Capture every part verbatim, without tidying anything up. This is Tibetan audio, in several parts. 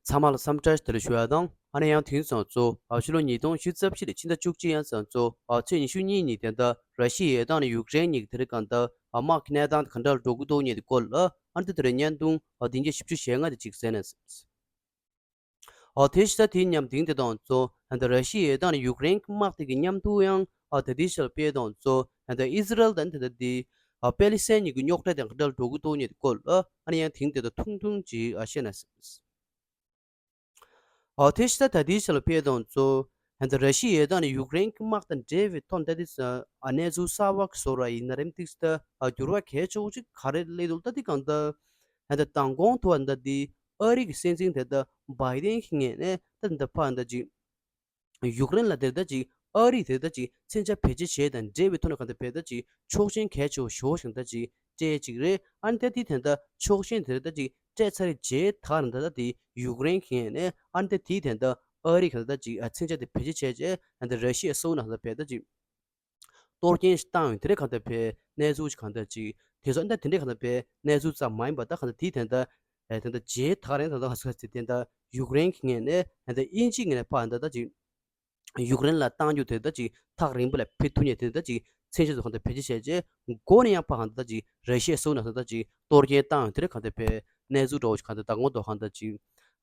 ཚང་མ་ལ་འཚམས་འདྲི་བདེ་ལེགས་ཞུ་ཡ་དང་། ཨ་ནི་ཡང་དེང་སང་ཚོ་ཨ་ཕྱི་ལོ་ཉིས་སྟོང་ཉི་ཤུ་རྩ་བཞི་ལོའི་ཕྱི་ཟླ་བཅུ་གཅིག་ཡང་སང་ཚོ་ཨ་ཚེས་ཉི་ཤུ་གཉིས་ཉིན་དེ་འདྲ་ར་ཤི་ཡའི་དང་ནི་ཡུཀ་རེན་གཉིས་ཀྱི་དེ་རིང་གང་ལྟར་ཨ་དམག་གི་གནས་སྟངས་དེ་ག་འདྲ་འགྲོ་གི་འདུག་མཁན་དེ་སྐོར་ལ། ཨ་ནི་དེ་དེ་རིང་བརྙན་ཐུང་ཨ་བདུན་བརྒྱ་བཞི་བཅུ་ཞེ་ལྔ་དེ་ཅིག་གསན་ན་སྲིད། ཨོ་དེ་ཤི་ད་དེའི་མཉམ་དེང་དེ་དང་ཚོ་ཨ་ད་ར་ཤི་ཡའི་དང་ནི་ཡུཀ་རེན་གྱི་དམག་དེ་གི་མཉམ་དུ་ཡང་ཨ་ད་དེ་ཤི་ལ་དཔེ་དང་ཚོ་ཨ་ད་ཨི་ཟི་རལ་དང་དེ་ད་དེ་ཨ་པེ་ལི་སི་ཐན་གཉིས་ཀྱི་རྙོག་དྲ་དེ་ག་འདྲ་འགྲོ་གི་འདུག་མཁན་དེ་སྐོར་ལ་ཨ་ནི་ཡང་དེང་དེ་ད་ཐུང་ཐུང་ཅིག་ཨ་བཤད་ན་སྲིད། ཨོ་དེ་ཤི་ད་ད་དེ་ཤི་ལ་དཔེ་དང་ཚོ་ཨ་ད་ར་ཤི་ཡའི་དང་ནི་ཡུཀ་རེན་གྱི་དམག་དང་འབྲེལ་བའི་ཐོག་ད་དེ་ཨ་གནས་ཚུལ་གསར་བ་གི་བཟོ་འདྲ་ཡིན་ན་རེམ་ཏིག་ད་ཨ་འགྱུར་བ་གལ་ཆེ་བོ་ཅིག་ག་རེ་སླེབས་འདུག་ད་དེ་གང་ལྟར་ཨ་ད་མདང་དགོང་དུ་ཨ་ད་དེ་ཨ་རི་གི་སྲིད་འཛིན་དེ་ད་བྷའི་ཏིན་གྱི་ངོས་ནས་ད་འདི་ཕར་འདི་ཅིག་ཡུཀ་རེན་ལ་དེ་ད་ཅིག་ཨ་རི་དེ་ད་ཅིག་མཚོན་ཆ་བེད་སྤྱོད་བྱས་དང་འབྲེལ་བའི་ཐོག་ནས་གང་ལྟར་བས་ད་ཅིག་ཆོག་མཆན་གལ་ཆེ་བོ་ཞེ་པོ་ཞིག་ད་ཅིག་སྤྲད་ཅིག་རེད། ཨ་ནི་ད་དེ་དེ་ད་ཆོག་མཆན་དེ་ད་ཅིག་སྤྲད་ཚར་རྗེས་ད་ག་རང་ད་ད་དེ་ཡུཀ་རེན་གྱི་ངོས་ནས་ཨ་ནི་ད་དེ་དེ་ད་ཨ་རི་གང་ལྟར་ད་ཅིག་ཨ་མཚོན་ཆ་དེ་བེད་སྤྱོད་བྱས་རྗེས་ཨ་ནི་ད་ར་ཤི་ཡའི་སོ་ནང་ད་བས་ད་ཅིག་གཏོར་སྐྱོན་ཞིག་བཏང་ཡོད། དེ་རེད་གང་ལྟར་བས་གནས་ཚུལ་ཞིག་གང་ལྟར་ཅིག་དེ་ཚོ་ཨ་ནི་ད་དེ་འདྲས་གང་ལྟར་བས་གནས་ཚུལ་ཙམ་མ་ཡིན་པ་ད་གང་ལྟར་དེའི་དེ་འདྲ་ཨེ་དེ་འདྲ་རྗེས་ད་ག་རང་ད་ད་ག་ཚོད་ཚེ་དེ་འདྲ་ཡུཀ་རེན་གྱི་ངོས་ནས་ཨ་ད་དབྱིན་ཇིའི་ངོས་ནས་ཕར་ད་ད་ཅིག་ཡུཀ་རེན་ལ་བཏང་རྒྱུ་དེ་ད་ཅིག་ཐག་རིང་པོ་ལ་ཕེབས་ཐུབ་མཁན་དེ་ད་ཅིག་མཚོན་ཆ་ཚོ་གང་ལྟར་བེད་སྤྱོད་བྱས་རྗེས་མགོ་ནས་ཡང་ཕར་གང་ལྟར་ད་ཅིག་ར་ཤི་ཡའི་སོ་ནང་ད་ད་ཅིག་གཏོར་སྐྱོན་བཏང་ཡོད། དེ་རེད་གང་ལྟར་བས་གནས་ཚུལ་འདྲ་བོ་ཞིག་གང་ལྟར་ད་ངོ་ཐོག་གང་ལྟར་ཅིག་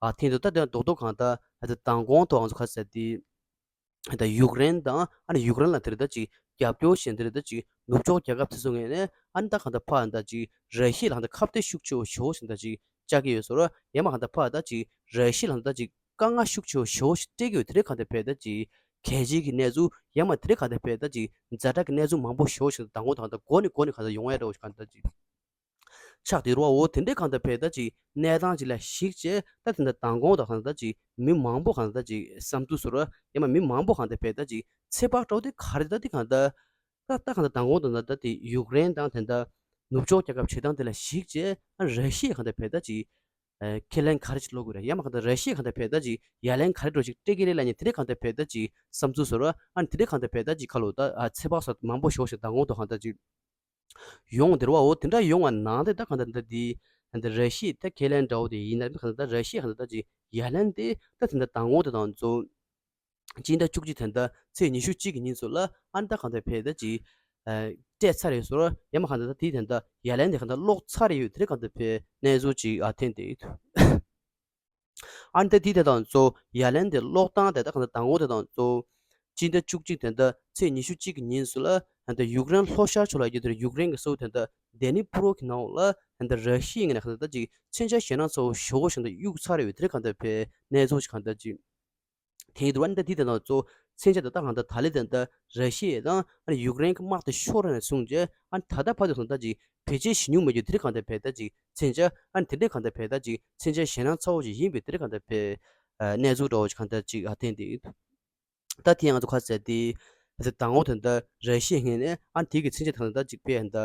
ཨ་ཐེངས་དུ་ད་དེ་རྡོག་རྡོག་གང་ལྟར་ཨ་ད་མདང་དགོང་ཐོག་ང་ཚོ་ག་ཟེར་དེ། ད་ཡུཀ་རེན་དང་ཨ་ནི་ཡུཀ་རེན་ལ་དེར་ད་ཅིག་རྒྱབ་སྐྱོར་བྱེད་འདིར་ད་ཅིག་ནུབ་ཕྱོགས་རྒྱལ་ཁབ་དེ་ཚོ་ངོས་ནས་ཨ་ནི་ད་གང་ལྟར་ཕར་ད་ཅིག་ར་ཤི་ཡ་ལ་ད་ཁ་གཏད་ཤུགས་ཆེ་བོ་ཞེ་པོ་ཞིག་ད་ཅིག་བཅག་གི་ཡོད་ཟེར་རོ། ཡང་མ་གང་ལྟར་ཕར་ད་ཅིག་ར་ཤི་ཡ་ལ་ད་ཅིག་དཀའ་ངལ་ཤུགས་ཆེ་བོ་ཞེ་པོ་ཞིག་སྤྲད་ཀྱི་ཡོད། དེ་རེད་གང་ལྟར་བས་ད་ཅིག་གལ་ཆེ་གི་གནས་ཚུལ། ཡང་མ་དེ་རེད་གང་ལྟར་བས་ད་ཅིག་ཛ་དྲག་གི་གནས་ཚུལ་མང་པོ་ཞེ་པོ་ཞིག་ད་ངོ་ད་གང་ལྟར་མགོ་ནས་མགོ་ནས་གང་ལྟར་ཡོང་ཡ་འདྲ་བོ་ཞིག་གང་ལྟར་ཅིག་ཆགས་དེ་རུ་བ་འོ་དེ་འདྲའི་གང་ལྟར་བས་ད་ཅིག་གནས་སྟངས་ཅིག་ལ་གཞིགས་བྱས་ད་དེ་འདྲ་མདང་དགོང་དང་གང་ལྟར་ཅིག་མི་མང་པོ་གང་ལྟར་ཅིག་བསམ་ཚུལ་བཟོ་ར་ཡང་མ་མི་མང་པོ་གང་ལྟར་བས་ད་ཅིག་ཚོད་དཔག་འདྲ་བོ་དེ་ག་རེ་ད་དེ་གང་ལྟར་ད་ད་གང་ལྟར་མདང་དགོང་དང་ད་ད་དེ་ཡུཀ་རེན་དང་དེ་འདྲ་ནུབ་ཕྱོགས་རྒྱལ་ཁབ་བྱེད་སྟངས་དེ་ལ་གཞིགས་བྱས་ཨ་ར་ཤི་ཡས་གང་ལྟར་བས་ད་ཅིག་ཨ་ཁས་ལེན་ག་རེ་ཅིག་སློག་དགོས་རེད། ཡང་མ་གང་ལྟར་ར་ཤི་ཡས་གང་ལྟར་བས་ད་ཅིག་ཡ་ལན་ག་རེ་འདྲ་བོ་ཞིག་སྤྲད་ཀྱི་རེད་ལབ་མཁན་དེ་འདྲའི་གང་ལྟར་བས་ད་ཅིག་བསམ་ཚུལ་བཟོ་ར་ཨ་དེ་འདྲའི་གང་ལྟར་བས་ད་ཅིག་ཁ་ལོ་ད་ཨ་ཚོད་དཔག་སོགས་མང་པོ་ཞེ་པོ་ཞིག་མདང་དགོང་དང་གང་ལྟར་ཅིག་ཡོང་དེ་རུ་བ་འོ་དེ་འདྲ་ཡོང་བ་ནང་དེ་ད་གང་ལྟར་ད་དེ་ད་ར་ཤི་ཡས་ད་ཁས་ལེན་འདྲ་བོ་དེ་ཡིན་ན་གང་ལྟར་ད་ར་ཤི་ཡས་གང་ལྟར་ད་ཅིག་ཡ་ལན་དེ་ད་དེ་འདྲ་མདང་དགོང་དེ་དང་ཚོ་སྤྱི་ཟླ་བཅུ་གཅིག་དེ་འདྲ་ཚེས་ཉི་ཤུ་གཅིག་གི་ཉིན་ཚོ་ལ་ཨ་ནི་ད་གང་ལྟར་བས་ད་ཅིག་ཨ་སྤྲད་ཚར་རེད་ཟེར་རོ། ཡང་མ་གང་ལྟར་ད་དེ་དེ་འདྲ་ཡ་ལན་དེ་གང་ལྟར་སློག་ཚར་རེད་ཡོད། དེ་རེད་གང་ལྟར་བས་གནས་ཚུལ་ཅིག་ཨ་ཐེངས་དེ། ཨ་ནི་ད་དེ་དེ་དང་ཚོ་ཡ་ལན་དེ་སློག་སྟངས་དེ་ད་གང་ལྟར་མདང་དགོང་དེ་དང་ཚོ་སྤྱི་ཟླ་བཅུ་གཅིག་དེ་འདྲ་ཚེས་ཉི་ཤུ་གཅིག་གི་ཉིན་ཚོ་ལ་ཨ་ནི་ད་ཡུཀ་རེན་ལྷོ་ཤར་ཕྱོགས་ལ་ཡོད་དེར་ཡུཀ་རེན་གྱི་སོ་དེ་འདྲ་ཌེ་ནི་པྲོ་གི་ནང་ལ་ཨ་ནི་ད་ར་ཤི་ཡའི་ངོས་ནས་གང་ལྟར་ད་ཅིག་མཚོན་ཆ་ཞེད་སྣང་ཚ་བོ་ཞེ་པོ་ཞིག་ད་གཡུག་ཚར་ཡོད། དེ་རེད་གང་ལྟར་བས་གནས་ཚུལ་ཞིག་གང་ལྟར་ཅིག་དེའི་དུ་བ་འདི་དེ་དང་གཙོ་མཚོན་ཆ་དེ་དག་གང་ལྟར་ད་ལེ་དེ་འདྲ་ར་ཤི་ཡ་དང་ཨ་ནི་ཡུཀ་རེན་གྱི་དམག་དེ་ཤོར་ནས་བཟུང་རྗེས་ཨ་ནི་ད་ལྟ་བར་དུ་སོང་ད་ཅིག་བེད་སྤྱོད་བྱེད་མྱོང་མེད་རྒྱུ་དེ་རིགས་གང་ལྟར་བས་ད་ཅིག་མཚོན་ཆ་ཨ་ནི་དེ་འདྲས་གང་ལྟར་བས་ད་ཅིག་མཚོན་ཆ་ཞེད་སྣང་ཚ་བོ་ཅིག་ཡིན་པས་དེ་རིགས་གང་ལྟར་བས་གནས་ཚུལ་འདྲ་བོ་ཅིག་གང་ལྟར་ཅིག་ཨ་ཐེངས་དེ་ད་ཐེངས་ང་ཚོ་ཁ་ཟེར་དེ་ད་དང་པོ་དེ་འདྲ་ར་ཤི་ཡའི་ངོས་ནས་ཨ་ནི་དེ་གི་མཚོན་ཆ་དང་ད་ཅིག་བས་ད་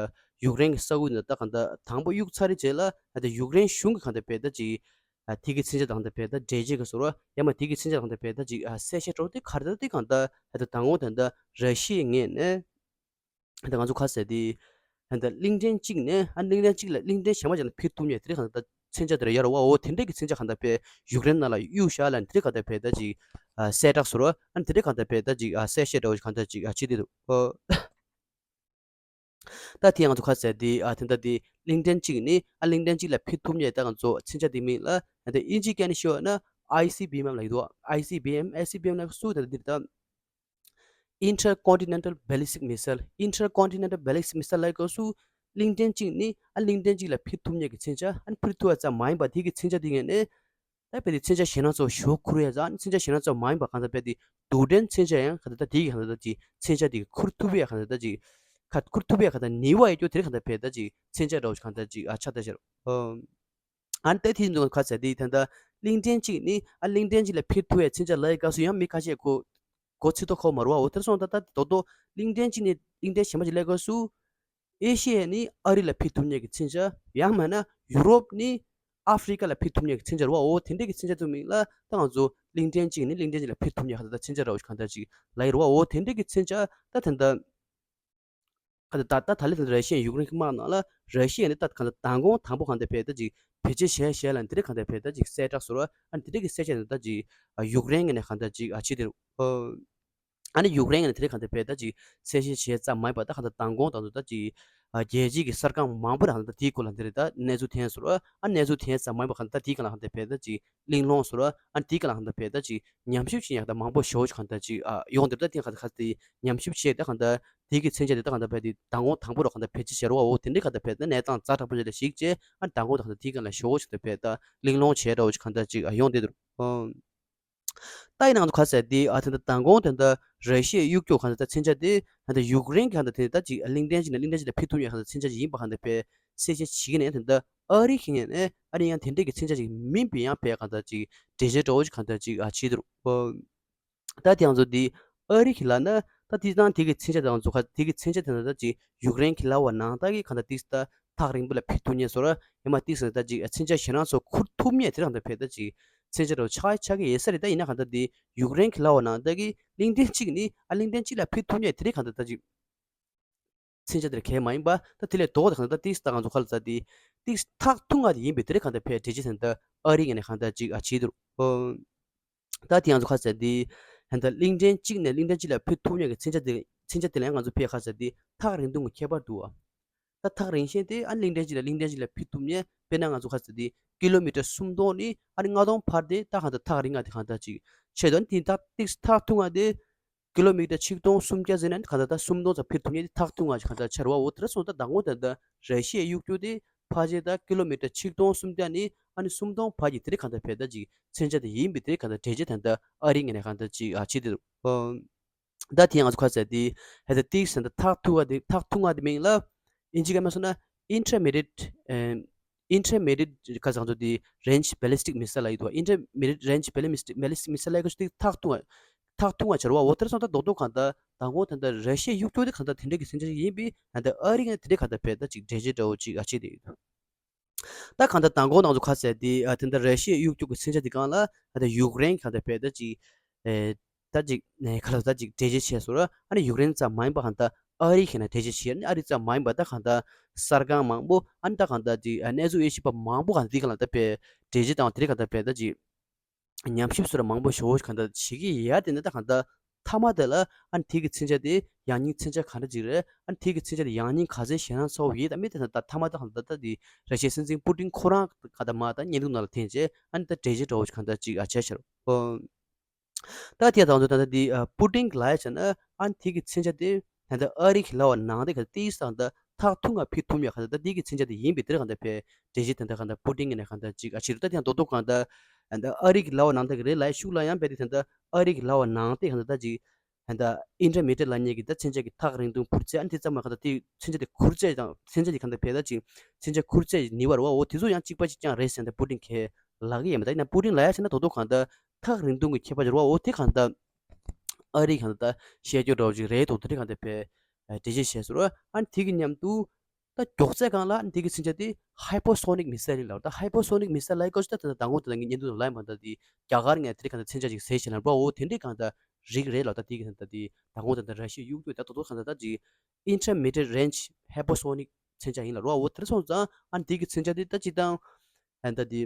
ཡུཀ་རེན་གྱི་ས་ཁུལ་ནས་ད་གང་ལྟར་དང་པོ་གཡུག་ཚར་རེ་རྗེས་ལ་ད་ཡུཀ་རེན་གཞུང་གི་གང་ལྟར་བས་ད་ཅིག་ཨ་དེ་གི་མཚོན་ཆ་དང་དེ་བས་ད་འགྲེལ་བྱེད་ཀྱི་བཟོ་འདྲ་ཡང་མ་དེ་གི་མཚོན་ཆ་དང་དེ་བས་ད་ཅིག་ཨ་གསལ་བཤད་འདྲ་བོ་དེ་ག་རེ་ད་དེ་གང་ལྟར་ད་དང་པོ་དེ་འདྲ་ར་ཤི་ཡའི་ངོས་ནས་ད་ང་ཚོ་ཁ་ཟེར་དེ་ད་གླིང་ཕྲན་གཅིག་ནས་ཨ་གླིང་ཕྲན་གཅིག་ལ་གླིང་ཕྲན་གཞན་པ་ཅིག་ལ་ཕེབས་ཐུབ་མཁན་དེ་རིགས་གང་ལྟར་མཚོན་ཆ་དེ་ར་ཡར་བ་འོ་དེ་འདྲས་ཀྱི་མཚོན་ཆ་གང་ལྟར་བས་ཡུཀ་རེན་ནང་ལ་གཡུག་བཞག་ལ་དེ་རིགས་གང་ལྟར་བས་ད་ཅིག་ཨ་གསལ་བསྒྲགས་བཟོ་འདྲ་ཨ་དེ་རིགས་གང་ལྟར་བས་ད་ཅིག་ཨ་གསལ་བཤད་འདྲ་བོ་ཞིག་གང་ལྟར་ཅིག་ཨ་བྱེད་དེ་འདུག་ཨོ། ད་དེ་ང་ཚོ་ཁ་ཟེར་དེ་ཨ་དེ་འདྲ་དེ་གླིང་ཕྲན་གཅིག་ནི་ཨ་གླིང་ཕྲན་གཅིག་ལ་ཕེབས་ཐུབ་མཁན་ད་ང་ཚོ་མཚོན་ཆ་དེ་མིང་ལ་ཨ་དེ་དབྱིན་ཇིའི་སྐད་ནས་ཤོད་ན་ཨའི་སི་བི་ཨེམ་ལབ་ཀྱི་འདུག་ཨའི་སི་བི་ཨེམ་ཨའི་སི་བི་ཨེམ་ལབ་སུ་དེ་འདྲ་དེ་ད་Intercontinental Ballistic Missile། Intercontinental Ballistic Missile་ལབ་སྐབས་སུ་གླིང་ཕྲན་གཅིག་ནི་ཨ་གླིང་ཕྲན་གཅིག་ལ་ཕེབས་ཐུབ་མཁན་གྱི་མཚོན་ཆ་ཨ་ནི་ཕུལ་ཐུབ་པ་ཙམ་མ་ཡིན་པར་དེ་གི་མཚོན་ཆ་དེ་ངོས་ནས་ད་བས་དེ་མཚོན་ཆ་ཞེད་སྣང་ཚ་བོ་ཞེ་པོ་འཁུར་ཡ་ཙང་མཚོན་ཆ་ཞེད་སྣང་ཙམ་མ་ཡིན་པ་གང་ལྟར་བས་དེ་རྡུལ་ཕྲན་མཚོན་ཆ་ཡང་གང་ལྟར་ད་དེ་གི་གང་ལྟར་ད་ཅིག་མཚོན་ཆ་དེ་གི་འཁུར་ཐུབ་ཡ་གང་ལྟར་ད་ཅིག་ཁ་འཁུར་ཐུབ་ཡ་གང་ལྟར་ནུས་པ་ཡོད་རྒྱུ་དེ་རིགས་གང་ལྟར་བས་ད་ཅིག་མཚོན་ཆ་འདྲ་བོ་ཞིག་གང་ལྟར་ཅིག་ཨ་ཆགས་ད་ཤར་ཨོ། ཨ་ནི་ད་དེ་ཚོ་ཁ་ཟེར་དེ་ད་ལྟ་གླིང་ཕྲན་གཅིག་ནི་ཨ་གླིང་ཕྲན་གཅིག་ལ་ཕེབས་ཐུབ་པའི་མཚོན་ཆ་ལབ་ཡི་སྐབས་སུ་ཡང་མི་ཁ་ཤས་ཁོ་གོ་ཚིག་ཐོག་ཁོ་མ་རུ་བ་འོ་དེར་སོང་ད་ལྟ་དོ་དོ་གླིང་ཕྲན་གཅིག་ནས་གླིང་ཕྲན་གཞན་པ་ཅིག་སླེབས་སྐབས་སུ་ཨེ་ཤི་ཡ་ནི་ཨ་རི་ལ་ཕེབས་ཐུབ་མཁན་གྱི་མཚོན་ཆ་ཡང་མིན་ན་ཡུ་རོབ་ནི་ཨ་ཧྥི་རི་ཀ་ལ་ཕེབས་ཐུབ་མཁན་གྱི་མཚོན་ཆ་རུ་བ་འོ་དེ་འདྲས་ཀྱི་མཚོན་ཆ་ཐུབ་མིན་ལ་ད་ང་ཚོ་གླིང་ཕྲན་གཅིག་ནི་གླིང་ཕྲན་གཅིག་ལ་ཕེབས་ཐུབ་མཁན་ག་ད་ལྟ་མཚོན་ཆ་རུ་བ་ཞིག་གང་ལྟར་ཅིག་ལབ་ཡི་རུ་བ་འོ་དེ་འདྲས་ཀྱི་མཚོན་ཆ་ད་ད་ལྟ། ད་ད་ད་ད་ལྟ་ར་ཤི་ཡ་ཡུཀ་རེན་གྱི་དམག་ནང་ལ་ར་ཤི་ཡ་ནི་ད་གང་ལྟར་མདང་དགོང་དང་པོ་གང་ལྟར་བས་ད་ཅིག་ བེད་སྤྱོད་བྱས་བྱས་ལ་དེ་འདྲའི་གང་ལྟར་བས་ད་ཅིག་གསལ་བསྒྲགས་སོ་ར། ཨ་ནི་དེ་འདྲའི་གི་གསལ་བཤད་དེ་ད་ཅིག་ཡུཀ་རེན་གི་ནས་གང་ལྟར་ཅིག་ཨ་བྱེད་དེ་རུ། ཨ་ནི་ཡུཀ་རེན་གི་ནས་དེ་འདྲའི་གང་ལྟར་བས་ད་ཅིག་གསལ་བཤད་བྱས་ཙམ་མ་ཡིན་པ་ད་གང་ལྟར་མདང་དགོང་དང་དུ་ད་ཅིག་རྒྱལ་སྤྱིའི་གི་གསར་ཁང་མང་པོ་རང་ད་དེའི་སྐོར་ལ་འདི་རེད་ད་གནས་ཚུལ་ཐོན་སོ་ར། ཨ་གནས་ཚུལ་ཐོན་ཙམ་མ་ཡིན་པ་གང་ལྟར་ད་དེའི་གང་ལ་གང་ལྟར་བས་ད་ཅིག་གླེང་སློང་སོ་ར། ཨ་དེའི་གང་ལ་གང་ལྟར་བས་ད་ཅིག་ཉམས་ཞིབ་བྱེད་ཡག་ད་མང་པོ་ཞེ་པོ་ཅིག་གང་ལྟར་ཅིག་ཨ་ཡོང་དེ་ད་དེ་གང་ལྟར་ག་དེ་ཉམས་ཞིབ་བྱས་ད་གང་ལྟར་དེའི་གི་མཚོན་ཆ་དེ་ད་གང་ལྟར་བས་དེ་མདང་དགོང་དང་པོ་ར་གང་ལྟར་བེད་སྤྱོད་བྱེད་རོགས་འོ་དེ་འདྲའི་གང་ལྟར་བས་ད་གནས་སྟངས་ཛ་དྲག་པོ་ཞིག་ལ་གཞིགས་བྱས་ཨ་མདང་དགོང་ད་གང་ལྟར་དེའི་གང་ལ་ཞེ་པོ་ཅིག་ད་བས་ད་གླེང་སློང་བྱས་འདྲ་བོ་ཅིག་གང་ལྟར་ཅིག་ཨ་ཡོང་དེ་འདུག་ཨོ། ད་ཡིན་ནའང་ཁ་ཟེར་དེ་ཨ་དེ་འདྲ་མདང་དགོང་དེ་འདྲ་ར་ཤི་ཡའི་གཡུག་རྒྱུག་གང་ལྟར་མཚོན་ཆ་དེ་ད་ལྟ་ཡུཀ་རེན་གྱི་གང་ལྟར་དེ་ད་ཅིག་གླིང་ཕྲན་གཅིག་ནས་གླིང་ཕྲན་གཅིག་ལ་ཕེབས་ཐུབ་ཡག་གང་ལྟར་མཚོན་ཆ་ཅིག་ཡིན་པ་གང་ལྟར་བས་གསལ་བཤད་བྱེད་ཀྱི་ནས་དེ་འདྲ་ཨ་རི་གི་ངོས་ནས་ཨ་ནི་ཡང་དེ་འདྲས་ཀྱི་མཚོན་ཆ་ཅིག་མིན་པའི་ཡང་བས་གང་ལྟར་ཅིག་འགྲེལ་བརྗོད་འདྲ་བོ་ཅིག་གང་ལྟར་ཅིག་ཨ་བྱེད་འདུག་ད་དེ་ཡང་ཚོ་དེ་ཨ་རི་གི་ལ་ན་ད་དེ་དང་དེ་གི་མཚོན་ཆ་དང་ཚོ་ག་དེ་གི་མཚོན་ཆ་དེ་ན་ད་ཅིག་ཡུཀ་རེན་གི་ལ་བ་ནང་ད་གི་གང་ལྟར་ཏིག་ད་ཐག་རིང་པོ་ལ་ཕེབས་ཐུབ་ཉེ་སོ་ར་ཡང་མ་ཏིག་ཟེར་ད་ཅིག་མཚོན་ཆ་ཞེ་རང་ཚོ་ཁུར་ཐུབ་ཉེ་དེ་རང་ད་ཕེབས་ད་ཅིག་མཚོན་ཆ་རོ་ཆག་ཆག་གི་ཡེ་ས་རེད། ད་ཡིན་ན་གང་ལྟར་དེ་ཡུཀ་རེན་གི་ལ་བ་ནང་ད་གི་གླིང་ཕྲན་གཅིག་ནི་ཨ་གླིང་ཕྲན་གཅིག་ལ་ཕེབས་ཐུབ་ཉེ་དེ་རེད། གང་ལྟར་ད་ཅིག་མཚོན་ཆ་དེར་གལ་མ་ཡིན་པ་ད་དེ་ལས་ལྡོག་ད་གང་ལྟར་ཏིག་ད་གང་ཚོ་ཁ་ལ་ད་དེ་ཏིག་ཐག་ཐུང་ང་དེ་ཡིན་པའི་དེ་རེད། གང་ལྟར་ཕེབས་འགྲེལ་བྱེད་ཟེར་ད་ཨ་རི་ངས་ནས་གང་ལྟར་ཅིག་ཨ་བྱེད་འདུག་ད་དེ་ཡང་ཚོ་ཁ་ཟེར་དེ། ད་ལྟ་གླིང་ཕྲན་གཅིག་ནས་གླིང་ཕྲན་གཅིག་ལ་ཕེབས་ཐུབ་མཁན་གྱི་མཚོན་ཆ་དེ་མཚོན་ཆ་དེ་ལ་ཡང་ང་ཚོ་ཕེབས་ཁ་ཟེར་དེ་ཐག་རིང་ཐུང་གི་ཁྱད་པར་འདུག་བ། ད་ཐག་རིང་ཤེས་དེ་ཨ་གླིང་ཕྲན་གཅིག་ལ་གླིང་ཕྲན་གཅིག་ལ་ཕེབས་ཐུབ་མཁན་དཔེར་ན་ང་ཚོ་ཁ་ཟེར་དེ་ཀི་ལོ་མི་ཊར་སུམ་སྟོང་ནི་ཨ་ནི་ལྔ་སྟོང་བར་དེ་ད་གང་ལྟར་ཐག་རིང་ང་དེ་གང་ལྟར་ཅིག་ཆེད་དོན་དེ་ད་ཏིག་ཐག་ཐུང་ང་དེ་ཀི་ལོ་མི་ཊར་ཆིག་སྟོང་སུམ་བརྒྱ་ཟེར་ན་ནི་གང་ལྟར་ད་སུམ་སྟོང་ཙམ་ཕེབས་ཐུབ་མཁན་དེ་ཐག་ཐུང་ང་ཅིག་གང་ལྟར་ཆགས་རེད་བ། འོ་དེ་འདྲ་སོང་ད་མདང་དགོང་དེ་ད་ར་ཤི་ཡའི་གཡུག་རྒྱུག་དེ། ཕལ་ཆེར་ད་ཀི་ལོ་མི་ཊར་ཆིག་སྟོང་སུམ་བརྒྱ་ནི་ཨ་ནི་སུམ་སྟོང་བར་གྱི་དེ་རིང་གང་ལྟར་བས་ད་ཅིག་མཚོན་ཆ་དེ་ཡིན་པའི་དེ་རིང་གང་ལྟར་འགྲེལ་བྱེད་དང་ད་ཨ་རི་ངོས་ནས་གང་ལྟར་ཅིག་ཨ་བྱེད་དེ་འདུག་ཨོ། ད་དེ་ང་ཚོ་ཁ་ཟེར་དེ་ཧེ་ད་ཏིག་ཟེར་ད་ཐག་ཐུང་བ་དེ་ཐག་ཐུང་བ་དེ་མིང་ལ་ཨིན་ཇི་སྐད་མ་སོང་ན་intermediate intermediate ག་ཟེར་ང་ཚོ་དེ་range ballistic missile ལ་ཡོད་དོ། intermediate range ballistic ballistic missile ལ་ཡོད་ཀྱི་ཏིག་ཐག་ཐུང་བ། ཐག་ཐུང་བ་ཆེ་རུ་བ། འོ་དེར་སོང་ད་རྡོག་རྡོག་གང་ལྟར་མདང་དགོང་ད་ལྟ་ར་ཤི་ཡའི་གཡུག་རྒྱུག་དེ་གང་ལྟར་དེ་འདྲ་གི་མཚོན་ཆ་ཞིག་ཡིན་པས་ད་ལྟ་ཨ་རི་ངས་དེ་འདྲ་གང་ལྟར་བས་ད་ཅིག་འགྲེལ་བྱེད་འདྲ་བོ་ཅིག་ཨ་བྱེད་དེ་ཡོད། ད་གང་ལྟར་མདང་དགོང་ང་ཚོ་ཁ་ཟེར་དེ་ཨ་དེ་འདྲ་ར་ཤི་ཡའི་གཡུག་རྒྱུག་གི་མཚོན་ཆ་དེ་གང་ལ་ད་ལྟ་ཡུཀ་རེན་གང་ལྟར་བས་ད་ཅིག་ཨེ་ད་ཅིག་ནས་ག་ལ་ད་ཅིག་འགྲེལ་བྱེད་བྱས་སོང་ར། ཨ་ནི་ཡུཀ་རེན་ཙམ་མ་ཡིན་པ་གང་ལྟར་ཨ་རི་ཁྱེད་ན་འགྲེལ་བྱེད་བྱས། ཨ་ནི་ཨ་རི་ཙམ་མ་ཡིན་པ་ད་གང་ལྟར་གསར་ཁང་མང་པོ་ཨ་ནི་ད་གང་ལྟར་ཅིག་ཨ་གནས་ཚུལ་དབྱེ་ཞིབ་པ་མང་པོ་གང་ལྟར་དེ་གང་ལ་ད་བས་འགྲེལ་བྱེད་དང་དེ་རིང་གང་ལྟར་བས་ད་ཅིག་ཉམས་ཞིབ་སོགས་མང་པོ་ཞེ་པོ་གང་ལྟར་བྱེད་ཀྱི་ཡོད། དེ་ནས་ད་གང་ལྟར་མཐའ་མ་དེ་ལ་ཨ་ནི་དེ་གི་མཚོན་ཆ་དེ་ཡང་སྙིང་མཚོན་ཆ་ག་འདྲ་ཅིག་རེད། ཨ་ནི་དེ་གི་མཚོན་ཆ་དེ་ཡང་སྙིང་ག་ཚོད་ཞེ་ན་ཚ་བོ་ཡོད། ད་མི་དེ་ད་མཐའ་མ་ད་གང་ལྟར་ད་དེ་ར་ཤི་ཡའི་སྲིད་འཛིན་པུ་ཏིན་ཁོ་རང་ག་ད་མ་ད་བརྙན་ཐུང་ནང་ལ་འཐེན་བྱས་ཨ་ནི་ད་འགྲེལ་བརྗོད་འདྲ་བོ་ཞིག་གང་ལྟར་ཅིག་ཨ་བྱས་ཤར། ད་དེ་དང་དུ་ད་ལྟ་དེ་པུ་ཏིན་གྱི་ལ་ཡ་བྱས་ན་ཨ་ནི་དེ་གི་མཚོན་ཆ་དེ་ད་ལྟ་ཨ་རི་གི་ལ་བ་ནང་དེ་ག་ཏི་སང་ད་ཐག་ཐུང་ང་ཕི་ཐུང་ཡ་ག་ད་ད་དེ་གི་མཚོན་ཆ་དེ་ཡིན་པའི་དེར་གང་ལྟར་བས་འགྲེལ་བཤད་དེ་འདྲ་གང་ལྟར་པུ་ཏིན་གྱི་ནས་གང་ལྟར་ཅིག་ཨ་ཕྱིར་ད་དེ་ཡང་རྡོག་རྡོག་གང་ལྟར་ད་ལྟ་ཨ་རི་གི་ལ་བ་ནང་དེ་གི་རེད་ལ་ཡ་ཤུགས་ལ་ཡང་བས་དེ་ད་ལྟ་ཨ་རི་གི་ལ་བ་ནང་དེ་གང་ལྟར་ད་ཅིག་ད་ལྟ་ཨིན་ཊར་མི་ཌི་ཡེཊ་ལབ་མཁན་གྱི་ད་མཚོན་ཆ་གི་ཐག་རིང་ཐུང་འཕུར་ཚད་ཨ་ནི་དེ་ཙམ་མ་གང་ལྟར་དེ་མཚོན་ཆ་དེ་འཕུར་ཚད་དང་མཚོན་ཆ་དེ་གང་ལྟར་བས་ད་ཅིག་མཚོན་ཆ་འཕུར་ཚད་ནུས་པ་རེད་བ། འོ་དེ་ཚོ་ཡང་གཅིག་པ་གཅིག་རྐྱང་རེད་ཟེར་ད་པུ་ཏིན་གྱིས་ལབ་ཀྱི་ཡོད་མ་རེད། ད་ཡིན་ན་པུ་ཏིན་ལབ་ཡ་བྱས་ན་རྡོག་རྡོག་གང་ལྟར་ཐག་རིང་ཐུང་གི་ཁྱད་པར་ཡོད་རེད་བ། འོ་དེ་གང་ལྟར་ཨ་རི་གང་ལྟར་བཤད་རྒྱུ་འདྲ་བོ་ཅིག་རེད་འདུག་དེ་འདྲ་གང་ལྟར་བས་འགྲེལ་བཤད་བྱས་སོང་ར། ཨ་ནི་དེ་གི་མཉམ་དུ་ད་མགྱོགས་ཚད་སྒང་ལ་ཨ་ནི་དེ་གི་མཚོན་ཆ་དེ་ཧའི་པར་སོ་ནིག་མི་སེལ་ཡིན་ལབ། ད་ཧའི་པར་སོ་ནིག་མི་སེལ་ལབ་ཡ་སྐོར་ཞིག་ད་ད་མདང་དགོང་དེ་ད་ངས་བརྙན་ཐུང་ལ་ལབ་ཡིན་པ་ད་དེ་རྒྱ་གར་ངས་དེ་འདྲ་གང་ལྟར་མཚོན་ཆ་ཅིག་བཟོས་བྱས་ན་ར་འོ་དེ་འདྲ་གང་ལྟར་རིགས་རེད་ལབ། ད་དེ་གི་ད་ད་དེ་ད་མདང་དགོང་ད་ད་ར་ཤི་ཡའི་གཡུག་རྒྱུག་ད་རྡོག་རྡོག་གང་ལྟར་ད་ཅིག་ཨིན་ཊར་མི་ཌི་ཡེཊ་རེན་ཇི་ཧའི་པར་སོ་ནིག་མཚོན་ཆ་ཡིན་ལབ་ར་བ། འོ་དེར་སོང་ཙང་ཨ་ནི་དེ་གི་མཚོན་ཆ་དེ་ད་ཅི་དང་ཨ་ད་དེ་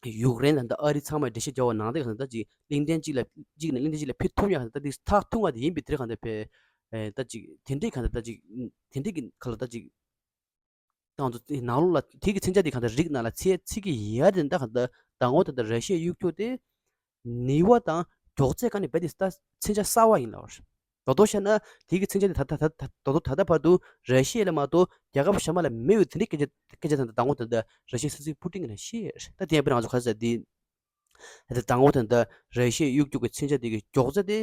ཡུཀ་རེན་དང་ད་ཨ་རི་ཚང་མས་འགྲེལ་བཤད་རྒྱག་པ་ནང་དེ་གང་ལྟར་ད་ཅིག་གླིང་ཕྲན་གཅིག་ལ་གཅིག་ནས་གླིང་ཕྲན་གཅིག་ལ་ཕེབས་ཐུབ་ཡ་གང་ལྟར་ད་དེ་ཐག་ཐུང་བ་དེ་ཡིན་པའི་དེར་གང་ལྟར་བས་ཨེ་ད་ཅིག་དེ་འདྲའི་གང་ལྟར་ད་ཅིག་དེ་འདྲའི་གི་ག་ལ་ད་ཅིག་དང་དུ་ནང་ལོགས་ལ་དེ་གི་མཚོན་ཆ་དེ་གང་ལྟར་རིགས་ནང་ལ་ཚད་ཚིག་གི་ཡ་དེ་ད་གང་ལྟར་མདང་དགོང་ད་ལྟ་ར་ཤི་ཡའི་གཡུག་རྒྱུག་དེ་ནུས་པ་དང་མགྱོགས་ཚད་གང་ནས་བས་དེ་ད་མཚོན་ཆ་གསར་བ་ཡིན་ལབ་པ་རེད། རྡོག་རྡོག་བཤད་ན་དེ་གི་མཚོན་ཆ་དེ་ད་ད་ད་ད་རྡོག་རྡོག་ད་ལྟ་བར་དུ་ར་ཤི་ཡ་ལ་མ་གཏོགས་རྒྱལ་ཁབ་གཞན་པ་ལ་མེད་པའི་དེ་འདྲའི་སྐད་ཆ་སྐད་ཆ་དེ་ད་མདང་དགོང་ད་ལྟ་ར་ཤི་ཡའི་སྲིད་འཛིན་པུ་ཏིན་གྱིས་ནས་བཤད་ཡོད་རེད། ད་དེ་ཡང་དཔེར་ན་ང་ཚོ་ག་རེ་ཟེར་དེ་ད་ལྟ་མདང་དགོང་ད་ལྟ་ར་ཤི་ཡའི་གཡུག་རྒྱུག་གི་མཚོན་ཆ་དེ་གི་མགྱོགས་ཚད་དེ།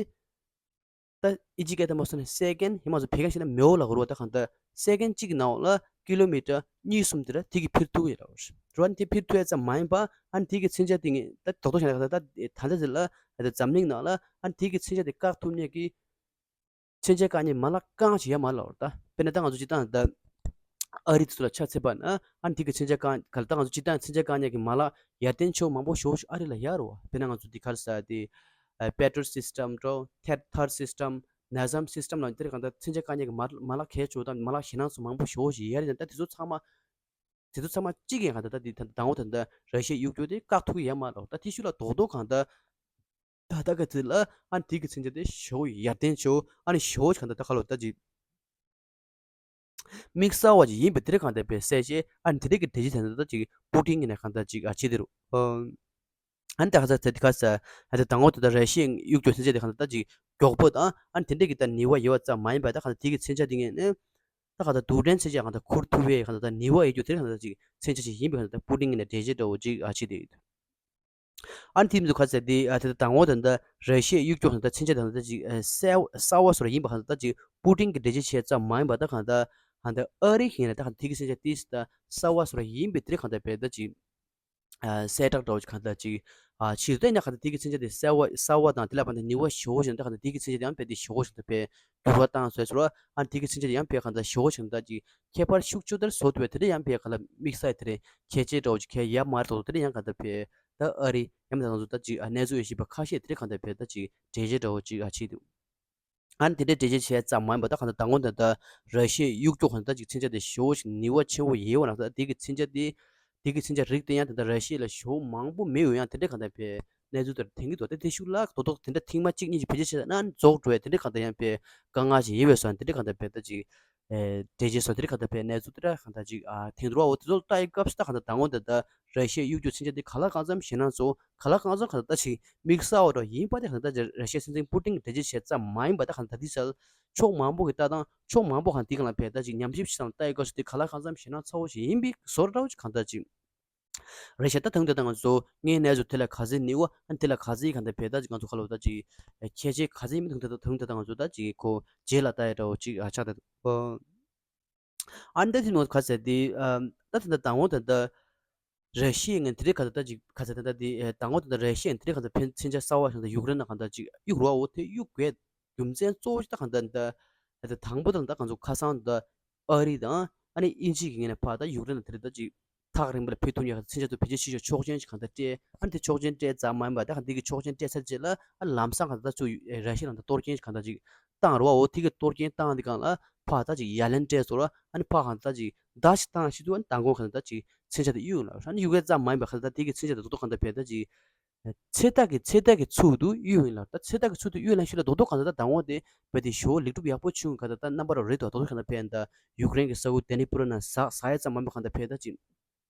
ད་ཨི་ཇི་སྐད་དུ་མ་སོང་ན་སེ་ཀན་ཧི་མ་ཚོ་བོད་སྐད་བཤད་ན་མེའོ་ལ་གོ་རོ། ད་གང་ལྟར་སེ་ཀན་གཅིག་ནང་ལ་ཀི་ལོ་མི་ཊར་གཉིས་གསུམ་དེ་ར་དེ་གི་ཕིར་ཐུག་ཡོད་ར་བ། ར་ཨ་ནི་དེ་ཕིར་ཐུག་ཡ་ཙམ་མ་ཡིན་པ་ཨ་ནི་དེ་གི་མཚོན་ཆ་དེ་ངས་ད་རྡོག་རྡོག་བཤད་ན་ད་ད་ད་ད་ཟེར་ལ་ད་འཛམ་གླིང་ནང་ལ་ཨ་ནི་དེ་གི་མཚོན་ཆ་དེ་བཀག་ཐུབ་མཁན་གྱི་མཚོན་ཆ་བཀག་མཁན་མ་ལག་རྐང་ཞིག་ཡོད་མ་རེད་ལབ་ར། ད་དཔེར་ན་ད་ང་ཚོ་སྤྱིར་བཏང་ད་ཨ་རི་དེ་ཚོ་ལ་ཆ་མཚོན་པ་ན་ཨ་ནི་དེ་གི་མཚོན་ཆ་བཀག་ག་ལ་ད་ང་ཚོ་སྤྱིར་བཏང་མཚོན་ཆ་བཀག་མཁན་གྱི་མ་ལག་ཡར་ཐོན་ཆེ་བོ་མང་པོ་ཞེ་པོ་ཞིག་ཨ་རི་ལ་ཡོད་རེད་བ། དཔེར་ན་ང་ཚོ་འདི་ག་རེ་ཟེར་དེ། ཨ་པེ་ཊོལ་སིས་ཊམ་འགྲོ། ཐེར་ཐར་སིས་ཊམ། ནེ་ཛམ་སིས་ཊམ་ལ་འདིར་གང་ལྟར་མཚོན་ཆ་བཀག་མཁན་གྱི་མ་མ་ལག་གལ་ཆེ་བོ་དང་མ་ལག་ཞེད་སྣང་ཚོ་མང་པོ་ཞེ་པོ་ཞིག་ཡོད་རེད། ད་དེ་ཚོ་ཚང་མ་ དེ་ཚོ་ཚང་མ་གཅིག་ཡིན། གང་ལྟར་ད་དེ་ད་ལྟ་དང་པོ་ད་ལྟ་ར་ཤི་ཡའི་གཡུག་སྐྱོར་དེ་བཀག་ཐུབ་ཀྱི་ཡོད་མ་རེད། ད་དེ་ཤུགས་ལ་རྡོག་རྡོག་གང་ལྟར་ད་ལྟ་ག་ཚོད་ལ་ཨ་ནི་དེ་གི་མཚོན་ཆ་དེ་ཞེ་པོ་ཡར་ལྡན་བྱས། ཨ་ནི་ཞེ་པོ་གང་ལྟར་ད་ག་ལོ་ད་ཅིག་དམིགས་བསལ་བ་ཅིག་ཡིན་པའི་དེ་འདྲ་གང་ལྟར་བྱས་གསལ་བྱས། ཨ་ནི་དེ་འདྲ་གི་འགྲེལ་བརྗོད་དེ་འདྲ་ད་ཅིག་པུ་ཏིན་གྱིས་ནས་གང་ལྟར་ཅིག་ཨ་བྱེད་དེ་རུ། ཨ་ནི་ད་ག་ཚོད་ད་ག་ཚོད་ཨ་ད་དང་པོ་དེ་ད་ར་ཤི་ཡའི་གཡུག་སྐྱོར་མཚོན་ཆ་དེ་གང་ལྟར་ད་ཅིག་མགྱོགས་པོ་དང་ཨ་ནི་དེ་འདྲ་གི་ད་ནུས་པ་ཡོད་པ་ཙམ་མ་ཡིན་པ། ད་གང་ལྟར་དེ་གི་མཚོན་ཆ་དེ་ངས་ནས་ད་གང་ལྟར་རྡུལ་ཕྲན་མཚོན་ཆ་གང་ལྟར་འཁུར་ཐུབ་པའི་གང་ལྟར་ད་ནུས་པ་ཡོད་རྒྱུ་དེ་གང་ལྟར་ཅིག་མཚོན་ཆ་ཞིག་ཡིན་པའི་གང་ལྟར་ད་པུ་ཏིན་གྱིས་ནས་འགྲེལ་བརྗོད་འདྲ་བོ་ཅིག་ཨ་བྱེད་དེ་ཡོད། ཨ་ནི་དེ་མིན་དུ་ག་ཚོད་དེ་ཨ་དེ་ད་དང་པོ་དེ་འདྲ་ར་ཤི་ཡའི་གཡུག་སྐྱོར་དེ་འདྲ་མཚོན་ཆ་དེ་འདྲ་ཅིག་ཨ་གསལ་གསལ་བ་བཟོ་འདྲ་ཡིན་པ་གང་ལྟར་ད་ཅིག་པུ་ཏིན་གྱིས་འགྲེལ་བརྗོད་བྱས་ཙམ་མ་ཡིན་པ། ད་གང་ལྟར་གང་ལྟར་ཨ་རི་ཡིན་ན་ད་གང་ལྟར་དེ་གི་མཚོན་ཆ་དེ་ད་གསལ་བ་བཟོ་འདྲ་ཡིན་པའི་དེ་གང་ལྟར་བྱས་ད་ཅིག་ཨ་གསལ་བསྒྲགས་འདྲ་བོ་ཅིག་གང་ལྟར་ཅིག་ཨ་བྱས། ད་ཡིན་ན་གང་ལྟར་དེ་གི་མཚོན་ཆ་དེ་གསལ་བ་གསལ་བ་དང་དེ་ལ་བར་དུ་ནུས་པ་ཞེ་པོ་ཞིག་ད་གང་ལྟར་དེ་གི་མཚོན་ཆ་དེ་ཡང་དཔེ་དེ་ཞེ་པོ་ཞིག་ད་དཔེ་འགྱུར་བ་བཏང་སོང་ཟེར་རོ། ཨ་ནི་དེ་གི་མཚོན་ཆ་དེ་ཡང་དཔེ་གང་ལྟར་ཞེ་པོ་ཞིག་ད་ཅིག་ཁྱད་པར་ཤུགས་ཆེ་ལྟར་བཟོ་ཐུབ་པའི་དེ་འདྲ་ཡང་དཔེ་གང་ལྟར་དམིགས་བསལ་དེ་འདྲ་གལ་ཆེ་འདྲ་བོ་ཅིག་གལ་ཡ་མ་རེད་དོ། དེ་འདྲ་ཡང་གང་ལྟར་དཔེ་ད་ཨ་རི་ཡང་མིན་ད་ང་ཚོ་ད་ཅིག་ཨ་གནས་ཚུལ་ཡོད་བཞིན་པ་ཁ་ཤས་དེ་འདྲ་གང་ལྟར་དཔེ་ད་ཅིག་འགྲེལ་བརྗོད་འདྲ་བོ་ཅིག་ཨ་བྱས་འདུག་ཨ་ནི་དེ་འདྲའི་འགྲེལ་བརྗོད་བྱས་ཙམ་མ་ཡིན་པ། ད་གང་ལྟར་དང་པོ་ད་ལྟ་ར་ཤི་ཡའི་གཡུག་སྐྱོར་གང་ལྟར་ཅིག་མཚོན་ཆ་དེ་ཞེ་པོ་ཞིག་ནུས་པ་ཆེན་པོ་ཡོད་པ་ན། ད་དེ་གི་མཚོན་ཆ་དེ་དེ་གི་མཚོན་ཆ་རིགས་དེ་ཡང་ད་ལྟ་ར་ཤི་ཡ་ལ་ཞེ་པོ་མང་པོ་མེད་ཡོད། ཡང་དེ་འདྲ་གང་ལྟར་བྱས་གནས་ཚུལ་དེ་འདྲ་ཐོན་གྱི་འདུག་ད་དེ་ཤུགས་ལ་རྡོག་རྡོག་དེ་འདྲ་ཐེངས་མ་གཅིག་གཉིས་ཤིག་བེད་སྤྱོད་བྱས་ན་རྫོགས་འགྲོ་བས། དེ་འདྲ་གང་ལྟར་ཡང་དཔེ་དཀའ་ངལ་ཞིག་ཡོད་པའི་བཟོ་འདྲ་དེ་འདྲ་གང་ལྟར་བྱས་ད་ཅིག་ཨེ་འགྲེལ་བརྗོད་བཟོ་འདྲ་གང་ལྟར་བྱས་གནས་ཚུལ་དེ་འདྲ་གང་ལྟར་ཅིག་ཨ་ཐོན་འདུག་བ། འོ་དེ་ཚོ་ལ་ལྟ་ཡི་སྐབས་སུ་ད་གང་ལྟར་དང་པོ་ད་ལྟ་ར་ཤི་ཡའི་གཡུག་སྐྱོར་མཚོན་ཆ་དེ་གང་ལ་གང་འཚམ་ཞེད་སྣང་ཚོ་གང་ལ་གང་འཚམ་གང་ལྟར་ད་ཅིག་དམིགས་བསལ་བ་འདྲ་ཡིན་པ་དེ་གང་ལྟར་ར་ཤི་ཡའི་སྲིད་འཛིན་པུ་ཏིན་གྱིས་འགྲེལ་བརྗོད་བྱས་ཙམ་མ་ཡིན་པ། ད་གང་ལྟར་དེ་ཚོ་ཕྱོགས་མང་པོ་གི་ལྟ་སྟངས་ཕྱོགས་མང་པོ་གང་དེ་གང་ལ་བས་ད་ཅིག་ཉམས་ཞིབ་བྱས་ཙང་ལྟ་ཡི་སྐབས་སུ་དེ་གང་ལ་གང་འཚམ་ཞེད་སྣང་ཚ་བོ་ཞིག་ཡིན་པའི་བཟོ་འདྲ་བོ་ཅིག་གང་ལྟར་ཅིག་རེད་ཤག་ད་དེང་དུས་ད་ང་ཚོ་དངོས་གནས་ཚོ་དེ་ལ་ག་ཚོད་ནུས་པ་ཨ་ནི་དེ་ལ་ག་ཚོད་གང་ལྟར་བས་ད་ཅིག་ང་ཚོ་ག་ལ་བ་ད་ཅིག་ཁྱད་ཆོས་ག་ཚོད་ཡིན་མིན་དེང་དུས་ད་ང་ཚོ་ད་ཅིག་ཁོ་རྗེས་ལ་ལྟ་ཡ་འདྲ་བོ་ཅིག་ཨ་ཆགས་ད་འདུག་ཨ་ནི་ད་དེ་མོ་ག་ཚོད་དེ་ཨ་ད་དེ་འདྲ་དང་པོ་ད་ལྟ་ར་ཤི་ཡ་ངན་དེ་རིགས་ག་ཚོད་ད་ཅིག་ག་ཚོད་ད་ལྟ་དེ་ཨ་དང་པོ་ད་ལྟ་ར་ཤི་ཡ་དེ་རིགས་ག་ཚོད་ཕན་མཚོན་ཆ་གསར་བ་ཞིག་ད་ཡུཀ་རེན་ལ་གང་ལྟར་ཅིག་གཡུག་རོགས་འོ་དེ་གཡུག་དགོས་རྒྱུ་མཚན་གཙོ་བོ་ཞིག་ད་གང་ལྟར་ད་ད་དང་པོ་ད་ད་ང་ཚོ་ཁ་སང་ད་ཨ་རི་དང་ཨ་ནི་དབྱིན་ཇི་གི་ངོས་ནས་ཕར་ད་ཡུཀ་རེན་ལ་དེ་རིགས་ད་ཅིག་ཐག་རིང་པོ་ལ་ཕེབས་ཐུབ་མཁན་ག་ཚོད་མཚོན་ཆ་ཚོ་བེད་སྤྱོད་བྱེད་ཆོག་ཆོག་མཆོད་མཇལ་གང་ལྟར་སྤྲད། ཨ་ནི་དེ་ཆོག་མཆོད་སྤྲད་ཙམ་མ་ཡིན་པ་ད་གང་དེ་གི་ཆོག་མཆོད་སྤྲད་ཚར་རྗེས་ལ་ཨ་ལམ་སང་གང་ལྟར་ད་ཚུར་ར་ཤི་ཡ་ལ་ད་གཏོར་སྐྱོན་གང་ལྟར་ཅིག་བཏང་རོགས་འོ་དེ་གི་གཏོར་སྐྱོན་བཏང་དེ་གང་ལ་ཕར་ད་ཅིག་ཡ་ལན་སྤྲད་སོང་ར། ཨ་ནི་ཕར་གང་ལྟར་ཅིག་བརྡ་ཞིག་བཏང་ཞིག་འདུག་ཨ་ནི་མདང་དགོང་གང་ལྟར་ཅིག་མཚོན་ཆ་དེ་གཡུག་ལ་ཨ་ནི་གཡུག་ཡ་ཙམ་མ་ཡིན་པ་གང་ལྟར་དེ་གི་མཚོན་ཆ་དེ་རྡོག་རྡོག་གང་ལྟར་བས་ད་ཅིག་ཚེ་ཐག་གི་ཚེ་ཐག་གི་ཚུལ་དུ་གཡུག་ཡིན་ལ། ད་ཚེ་ཐག་གི་ཚུལ་དུ་གཡུག་ལ་ཤུལ་ལ་རྡོག་རྡོག་གང་ལྟར་ད་དང་པོ་དེ་བས་དེ་ཞོ་ལེགས་གྲུབ་ཡག་པོ་བྱུང་གང་ལྟར་ད་རྣམ་པ་རོ་རེད་དོ། རྡོག་རྡོག་གང་ལྟར་བས་ད་ཡུཀ་རེན་གི་ས་ཁུལ་ཌེ་ནི་པོ་རོ་ན་ཟག་ཟག་ཡ་ཙམ་མ་ཡིན་པ་གང་ལྟར་བས་ད་ཅིག་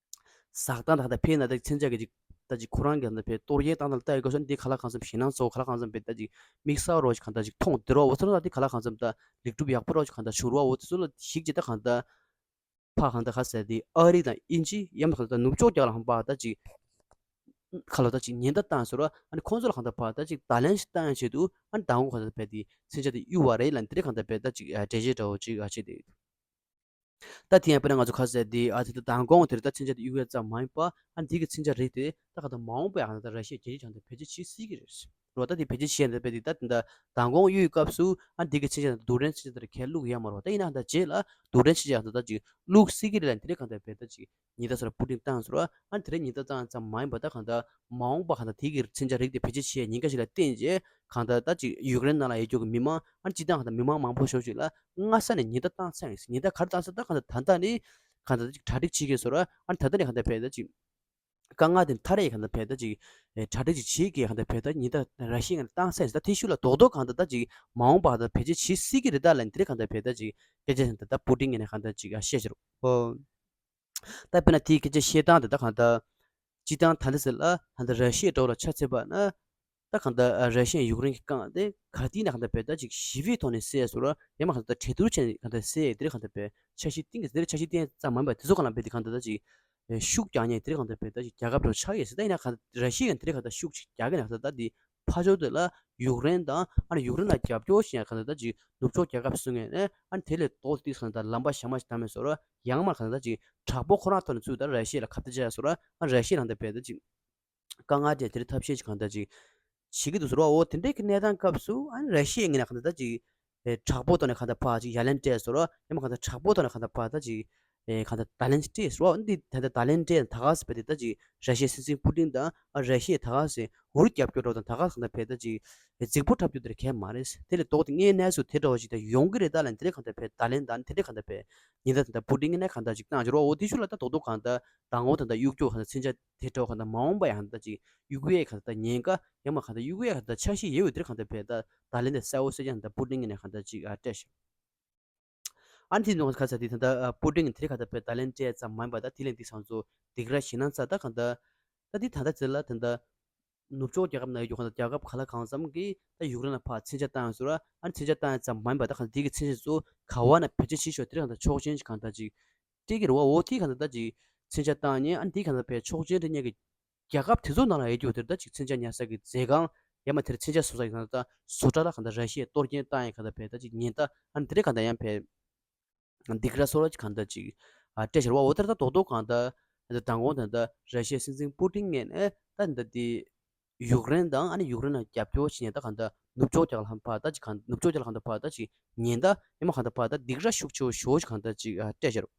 ཟག་སྟངས་དང་ད་ཕེ་ན་ད་མཚོན་ཆ་གི་ཅིག་ད་ཅིག་ཁོ་རང་གི་ད་ཕེ་གཏོར་སྐྱོན་བཏང་ད་ལྟ་ཡི་གོ་སོ་འདི་ག་ལ་གང་འཚམ་ཞེད་སྣང་ཚོ་ག་ལ་གང་འཚམ་བེད་ད་ཅིག་དམིགས་བསལ་རོ་ཞིག་གང་ད་ཅིག་མཐོང་བདེ་རོ་འོ་ཚོ་ལ་འདི་ག་ལ་གང་འཚམ་ད་ལེགས་གྲུབ་ཡག་པོ་རོ་ཞིག་གང་ད་བྱུང་རོ་འོ་ཚོ་ལ་ཞིག་ཅི་ད་གང་ད་ཕ་གང་ད་ག་ཟེར་འདི་ཨ་རི་དང་དབྱིན་ཇི་ཡམ་གང་ད་ནུབ་ཕྱོགས་རྒྱག་ལ་ཧམ་པ་ད་ཅིག་ག་ལ་ད་ཅིག་ཉེན་བརྡ་བཏང་ཟེར་རོ། ཨ་ནི་ཁོང་ཚོ་ལ་གང་ད་ཕ་ད་ཅིག་ད་ལན་ཞིག་བཏང་ཡང་ཆེད་དུ་ཨ་ནི་ད་འོ་གང་ད་བེད་དེ་མཚོན་ཆ་དེ་གཡུག་བ་རེད་ལ་འདི་རེད་གང་ད་བེད་ད་ཅིག་འགྲེལ་བརྗོད་འདྲ་བོ་ཅིག་ཨ་བྱེད་དེ། ད་དེ་ཡང་དཔེར་ན་ང་ཚོ་ཁ་གསལ་དེ་ཨ་དེ་ད་མདང་དགོང་དེར་ད་མཚོན་ཆ་དེ་གཡུག་ཡ་ཙམ་མ་ཡིན་པ་ཨ་འདི་གི་མཚོན་ཆ་རིགས་དེ་ད་ག་ད་མ་འོངས་པའི་ཨ་ད་ར་ཤི་ཡ་རྒྱལ་སྤྱིའི་བྱང་དུ་བེད་སྤྱོད་བྱེད་སྲིད་ཀྱི་རེད། རོ་ད་དེ་བེད་སྤྱོད་བྱེད་ཡ་འདི་དཔེ་དེ་ད་དེ་ད་མདང་དགོང་གཡུག་ཡི་སྐབས་སུ་ཨ་འདི་གི་མཚོན་ཆ་དང་རྡུལ་ཕྲན་མཚོན་ཆ་དེར་ཁས་བླུག་ཡ་མ་རོ། ད་ཡིན་ན་ད་རྗེས་ལ་རྡུལ་ཕྲན་མཚོན་ཆ་ཡང་ད་ད་ཅིག་བླུག་སྲིད་ཀྱི་རེད་ལ་འདི་རེད་གང་ད་བེད་ད་ཅིག་ཉེན་བརྡ་སོར་པུ་ཏིན་བཏང་སོར་ཨ་དེ་རེད་ཉེན་བརྡ་བཏང་ཙམ་མ་ཡིན་པ་ད་གང་ད་མ་འོངས་པ་གང་ད་དེ་གི་མཚོན་ཆ་རིགས་དེ་བེད་སྤྱོད་བྱེད་ཡ་ཉེན་ཁ་ཞིག་ལ་བརྟེན་རྗེས་གང་ལྟར་ད་ཅིག་ཡུཀ་རེན་ནང་ལ་ཡོད་རྒྱུ་གི་མི་མང་ཨ་སྤྱི་བཏང་གང་ལྟར་མི་མང་མང་པོ་ཞིག་ལ་སྔ་ས་ནས་ཉེན་བརྡ་བཏང་ཚར་ཡིན། ཉེན་བརྡ་ག་རེ་བཏང་ཚར་ད་གང་ལྟར་ད་ལྟ་ནི་གང་ལྟར་ཅིག་གྲ་སྒྲིག་བྱེད་དགོས་སོ་ར། ཨ་ནི་ད་ལྟ་ནས་གང་ལྟར་བས་ད་ཅིག་དཀའ་ངལ་དེ་མཐའ་རེ་གང་ལྟར་བས་ད་ཅིག་གྲ་སྒྲིག་ཅིག་བྱེད་དགོས་གང་ལྟར་བས་ད་ཉེན་བརྡ་ར་ཤི་ཡ་ནས་བཏང་ཚར་ཡིན། ད་དེ་ཤུལ་ལ་རྡོག་རྡོག་གང་ལྟར་ད་ཅིག་མ་འོངས་པ་གང་ལྟར་བེད་སྤྱོད་བྱེད་སྲིད་ཀྱི་རེད་ད་ལ་ནི་དེ་རེད་གང་ལྟར་བས་ད་ཅིག་སྐད་ཆ་དེ་ད་པུ་ཏིན་ངོས་ནས་གང་ལྟར་ཅིག་བཤད་ཕྱིར་རོ། ད་དཔེར་ན་དེའི་སྐད་ཆ་བཤད་སྟངས་དེ་ད་གང་ལྟར་སྤྱི་བཏང་ད་ལྟ་ཟེར་ལ་ད་ལྟ་ར་ཤི་ཡའི་འགྲོ་ལ་ཆ་མཚོན་པ་ན་ད་གང་ལྟར་ར་ཤི་ཡ་ཡུཀ་རེན་གྱི་རྐང་དེ་ག་དུས་ན་གང་ལྟར་བས་ད་ཅིག་ཞི་བའི་ཐོག་ནས་སེལ་སོ་ར་ཡང་མ་གང་ལྟར་གྲོས་བསྡུར་བྱས་ནས་གང་ལྟར་སེལ་དེ་རེད་གང་ལྟར་བས་འཆར་གཞི་བཏིང་གི་དེ་རེད་འཆར་གཞི་བཏིང་ཙམ་མ་ཡིན་པ་དེ་ཚོ་གང་ལ་བས་དེ་གང་ལྟར་ད་ཅིག་ཤུགས་རྒྱག་ཉེན་དེ་རེད་གང་ལྟར་བས་ད་ཅིག་རྒྱལ་ཁབ་རུ་ཆགས་ཡོད་ཟེར་ད་ཡིན་ན་གང་ལྟར་ར་ཤི་ཡ་ཡང་དེ་རེད་གང་ལྟར་ཤུགས་ཅིག་རྒྱག་གི་ན་གང་ལྟར་ད་དེ་ཕར་ཕྱོགས་དེ་ལ་ཡུཀ་རེན་དང་ཨ་ནི་ཡུཀ་རེན་ལ་རྒྱབ་སྐྱོར་བྱེད་ཡ་གང་ལྟར་ད་ཅིག་ནུབ་ཕྱོགས་རྒྱལ་ཁབ་སུ་ངོས་ནས་ཨ་ནི་དེ་ལས་ལྡོག་སྟེ་གང་ལྟར་ལམ་པ་གཞན་མ་ཞིག་བདམས་མེད་སོ་ར་ཡང་མ་གང་ལྟར་ཅིག་དྲག་པོ་ཁོ་རང་ཐོག་ནས་ཚུར་ད་ར་ཤི་ཡ་ལ་ཁ་གཏད་བྱ་ཡ་སོ་ར་ཨ་ར་ཤི་ཡ་ལ་གང་ལྟར་བས་ད་ཅིག་དཀའ་ངལ་དེ་དེར་ཐབས་ཤེས་ཅིག་གང་ལྟར་ཅིག་བྱེད་ཀྱི་འདུག་ཟེར་བ། འོ་དེ་འདྲའི་གི་གནས་སྟངས་སྐབས་སུ་ཨ་ནི་ར་ཤི་ཡའི་ངོས་ནས་གང་ལྟར་ཅིག་དྲག་པོ་ཐོག་ནས་གང་ལྟར་ཕར་ཅིག་ཡ་ལན་སྤྲད་སོ་ར་ཡང་མ་གང་ལྟར་དྲག་པོ་ཐོག་ནས་གང་ལྟར་ཕར་ད་ཅིག་ ཨེ་གང་ལྟར་བརྡ་ལན་ཅིག་སྤྲད་ཟེར་བ། འདི་ད་ལྟ་བརྡ་ལན་སྤྲད་ད་ག་ཟེར་བས་དེ་ད་ཅིག་ར་ཤི་ཡའི་སྲིད་འཛིན་པུ་ཏིན་དང་ཨ་ར་ཤི་ཡས་ད་ག་ཟེར་འུར་རྒྱབ་སྐྱོར་འགྲོ་དང་ད་ག་གང་ལྟར་བས་ད་ཅིག་རྫིག་པོ་འཁྲབ་རྒྱུ་དེར་གལ་མ་རེད། དེ་ལས་ལྡོག་སྟེ་དངོས་གནས་སུ་དེ་འདྲ་བ་ཞིག་ད་ཡོང་གི་རེད་ད་ལབ་དེ་འདྲ་གང་ལྟར་བས་བརྡ་ལན་དང་དེ་འདྲ་གང་ལྟར་བས་ཉེན་བརྡ་དེ་འདྲ་པུ་ཏིན་ངོས་ནས་གང་ལྟར་ཅིག་བཏང་འབྱོར་བ། འོ་དེ་ཤུགས་ལ་ད་རྡོག་རྡོག་གང་ལྟར་མདང་དགོང་དེ་འདྲ་གཡུག་སྐྱོར་གང་ལྟར་མཚོན་ཆ་དེ་འདྲ་གང་ལྟར་མ་འོངས་པ་ཡང་གང་ལྟར་ཅིག་གཡུག་ཡས་གང་ལྟར་ཉེན་ཁ་ཡང་མ་གང་ལྟར་གཡུག་ཡས་གང་ལྟར་འཆར་གཞི་ཡོད་པ་དེ་འདྲ་གང་ལྟར་བས་ད་བརྡ་ལན་དེ་གསལ་བོ་གསལ་རྐྱང་དེ་འདྲ་པུ་ཏིན་ངོས་ནས་གང་ལྟར་ཅིག་ཨ་སྤྲད་ཤག་ཨ་ནི་དེ་ནང་ཁ་ས་དེ་ད་ལྟ་ཨ་པུ་ཏིན་དེ་རིང་གང་ལྟར་བས་བརྡ་ལན་སྤྲད་ཙམ་མ་ཡིན་པ་ད་དེ་ལས་འདི་ཚང་ཚོ་སྡིགས་ར་ཞེད་སྣང་ཚ་ད་གང་ལྟར་ད་འདི་ད་ལྟ་ཚེ་ལ་ད་ལྟ་ནུབ་ཕྱོགས་རྒྱལ་ཁབ་ནང་ཡོད་རྒྱུ་གང་ལྟར་རྒྱལ་ཁབ་ག་ལ་གང་འཚམ་གིས་ད་ཡུཀ་རེན་ལ་ཕར་མཚོན་ཆ་བཏང་ཡོད་ཟེར་བ། ཨ་ནི་མཚོན་ཆ་བཏང་ཡོད་ཙམ་མ་ཡིན་པ་ད་གང་ལྟར་དེ་གི་མཚོན་ཆ་ཚོ་ག་བ་ན་བེད་སྤྱོད་བྱེད་ཆོག་དེ་རིང་གང་ལྟར་ཆོག་མཆན་ཞིག་གང་ལྟར་ཅིག་སྤྲད་ཀྱི་རེད་བ། འོ་དེ་གང་ལྟར་ད་ཅིག་མཚོན་ཆ་བཏང་ནས་ཨ་ནི་དེ་གང་ལྟར་བས་ཆོག་མཆན་སྤྲད་མཁན་གྱི་རྒྱལ་ཁབ་དེ་ཚོ་ནང་ལ་ཡོད་རྒྱུ་དེར་ད་ཅིག་མཚོན་ཆ་ཉར་ས་གི་མཛད་ཁང་ཡང་མ་དེར་མཚོན་ཆ་བཟོ་ས་གི་ནང་ད་བཟོ་གྲྭ་ལ་གང་ལྟར་ར་ཤི་ཡས་གཏོར་སྐྱོན་བཏང་ཡས་གང་ལྟར་བས་ད་ཅིག་ཉེན་བརྡ་ཨ་ནི་དེ་འདྲ་གང་ལྟར་ཡང་བས་སྡིགས་ར་གསོ་ར་ཅིག་གང་ལྟར་ཅིག་ཨ་སྤྲད་ཤར་བ། འོ་དེར་ད་རྡོག་རྡོག་གང་ལྟར་ད་མདང་དགོང་ད་ལྟ་ར་ཤི་ཡའི་སྲིད་འཛིན་པུ་ཏིན་ངོས་ནས་ད་ད་དེ་ཡུཀ་རེན་དང་ཨ་ནི་ཡུཀ་རེན་ལ་རྒྱབ་སྐྱོར་བྱེད་ནས་ད་གང་ལྟར་ནུབ་ཕྱོགས་རྒྱལ་ཁབ་ལ་ཕར་ད་ཅིག་གང་ནུབ་ཕྱོགས་རྒྱལ་ཁབ་གང་ལྟར་ཕར་ད་ཅིག་ཉེན་བརྡ་ཡང་མ་གང་ལྟར་ཕར་ད་སྡིགས་ར་ཤུགས་ཆེ་བོ་ཞེ་བོ་ཅིག་གང་ལྟར་ཅིག་ཨ་སྤྲད་ཤར།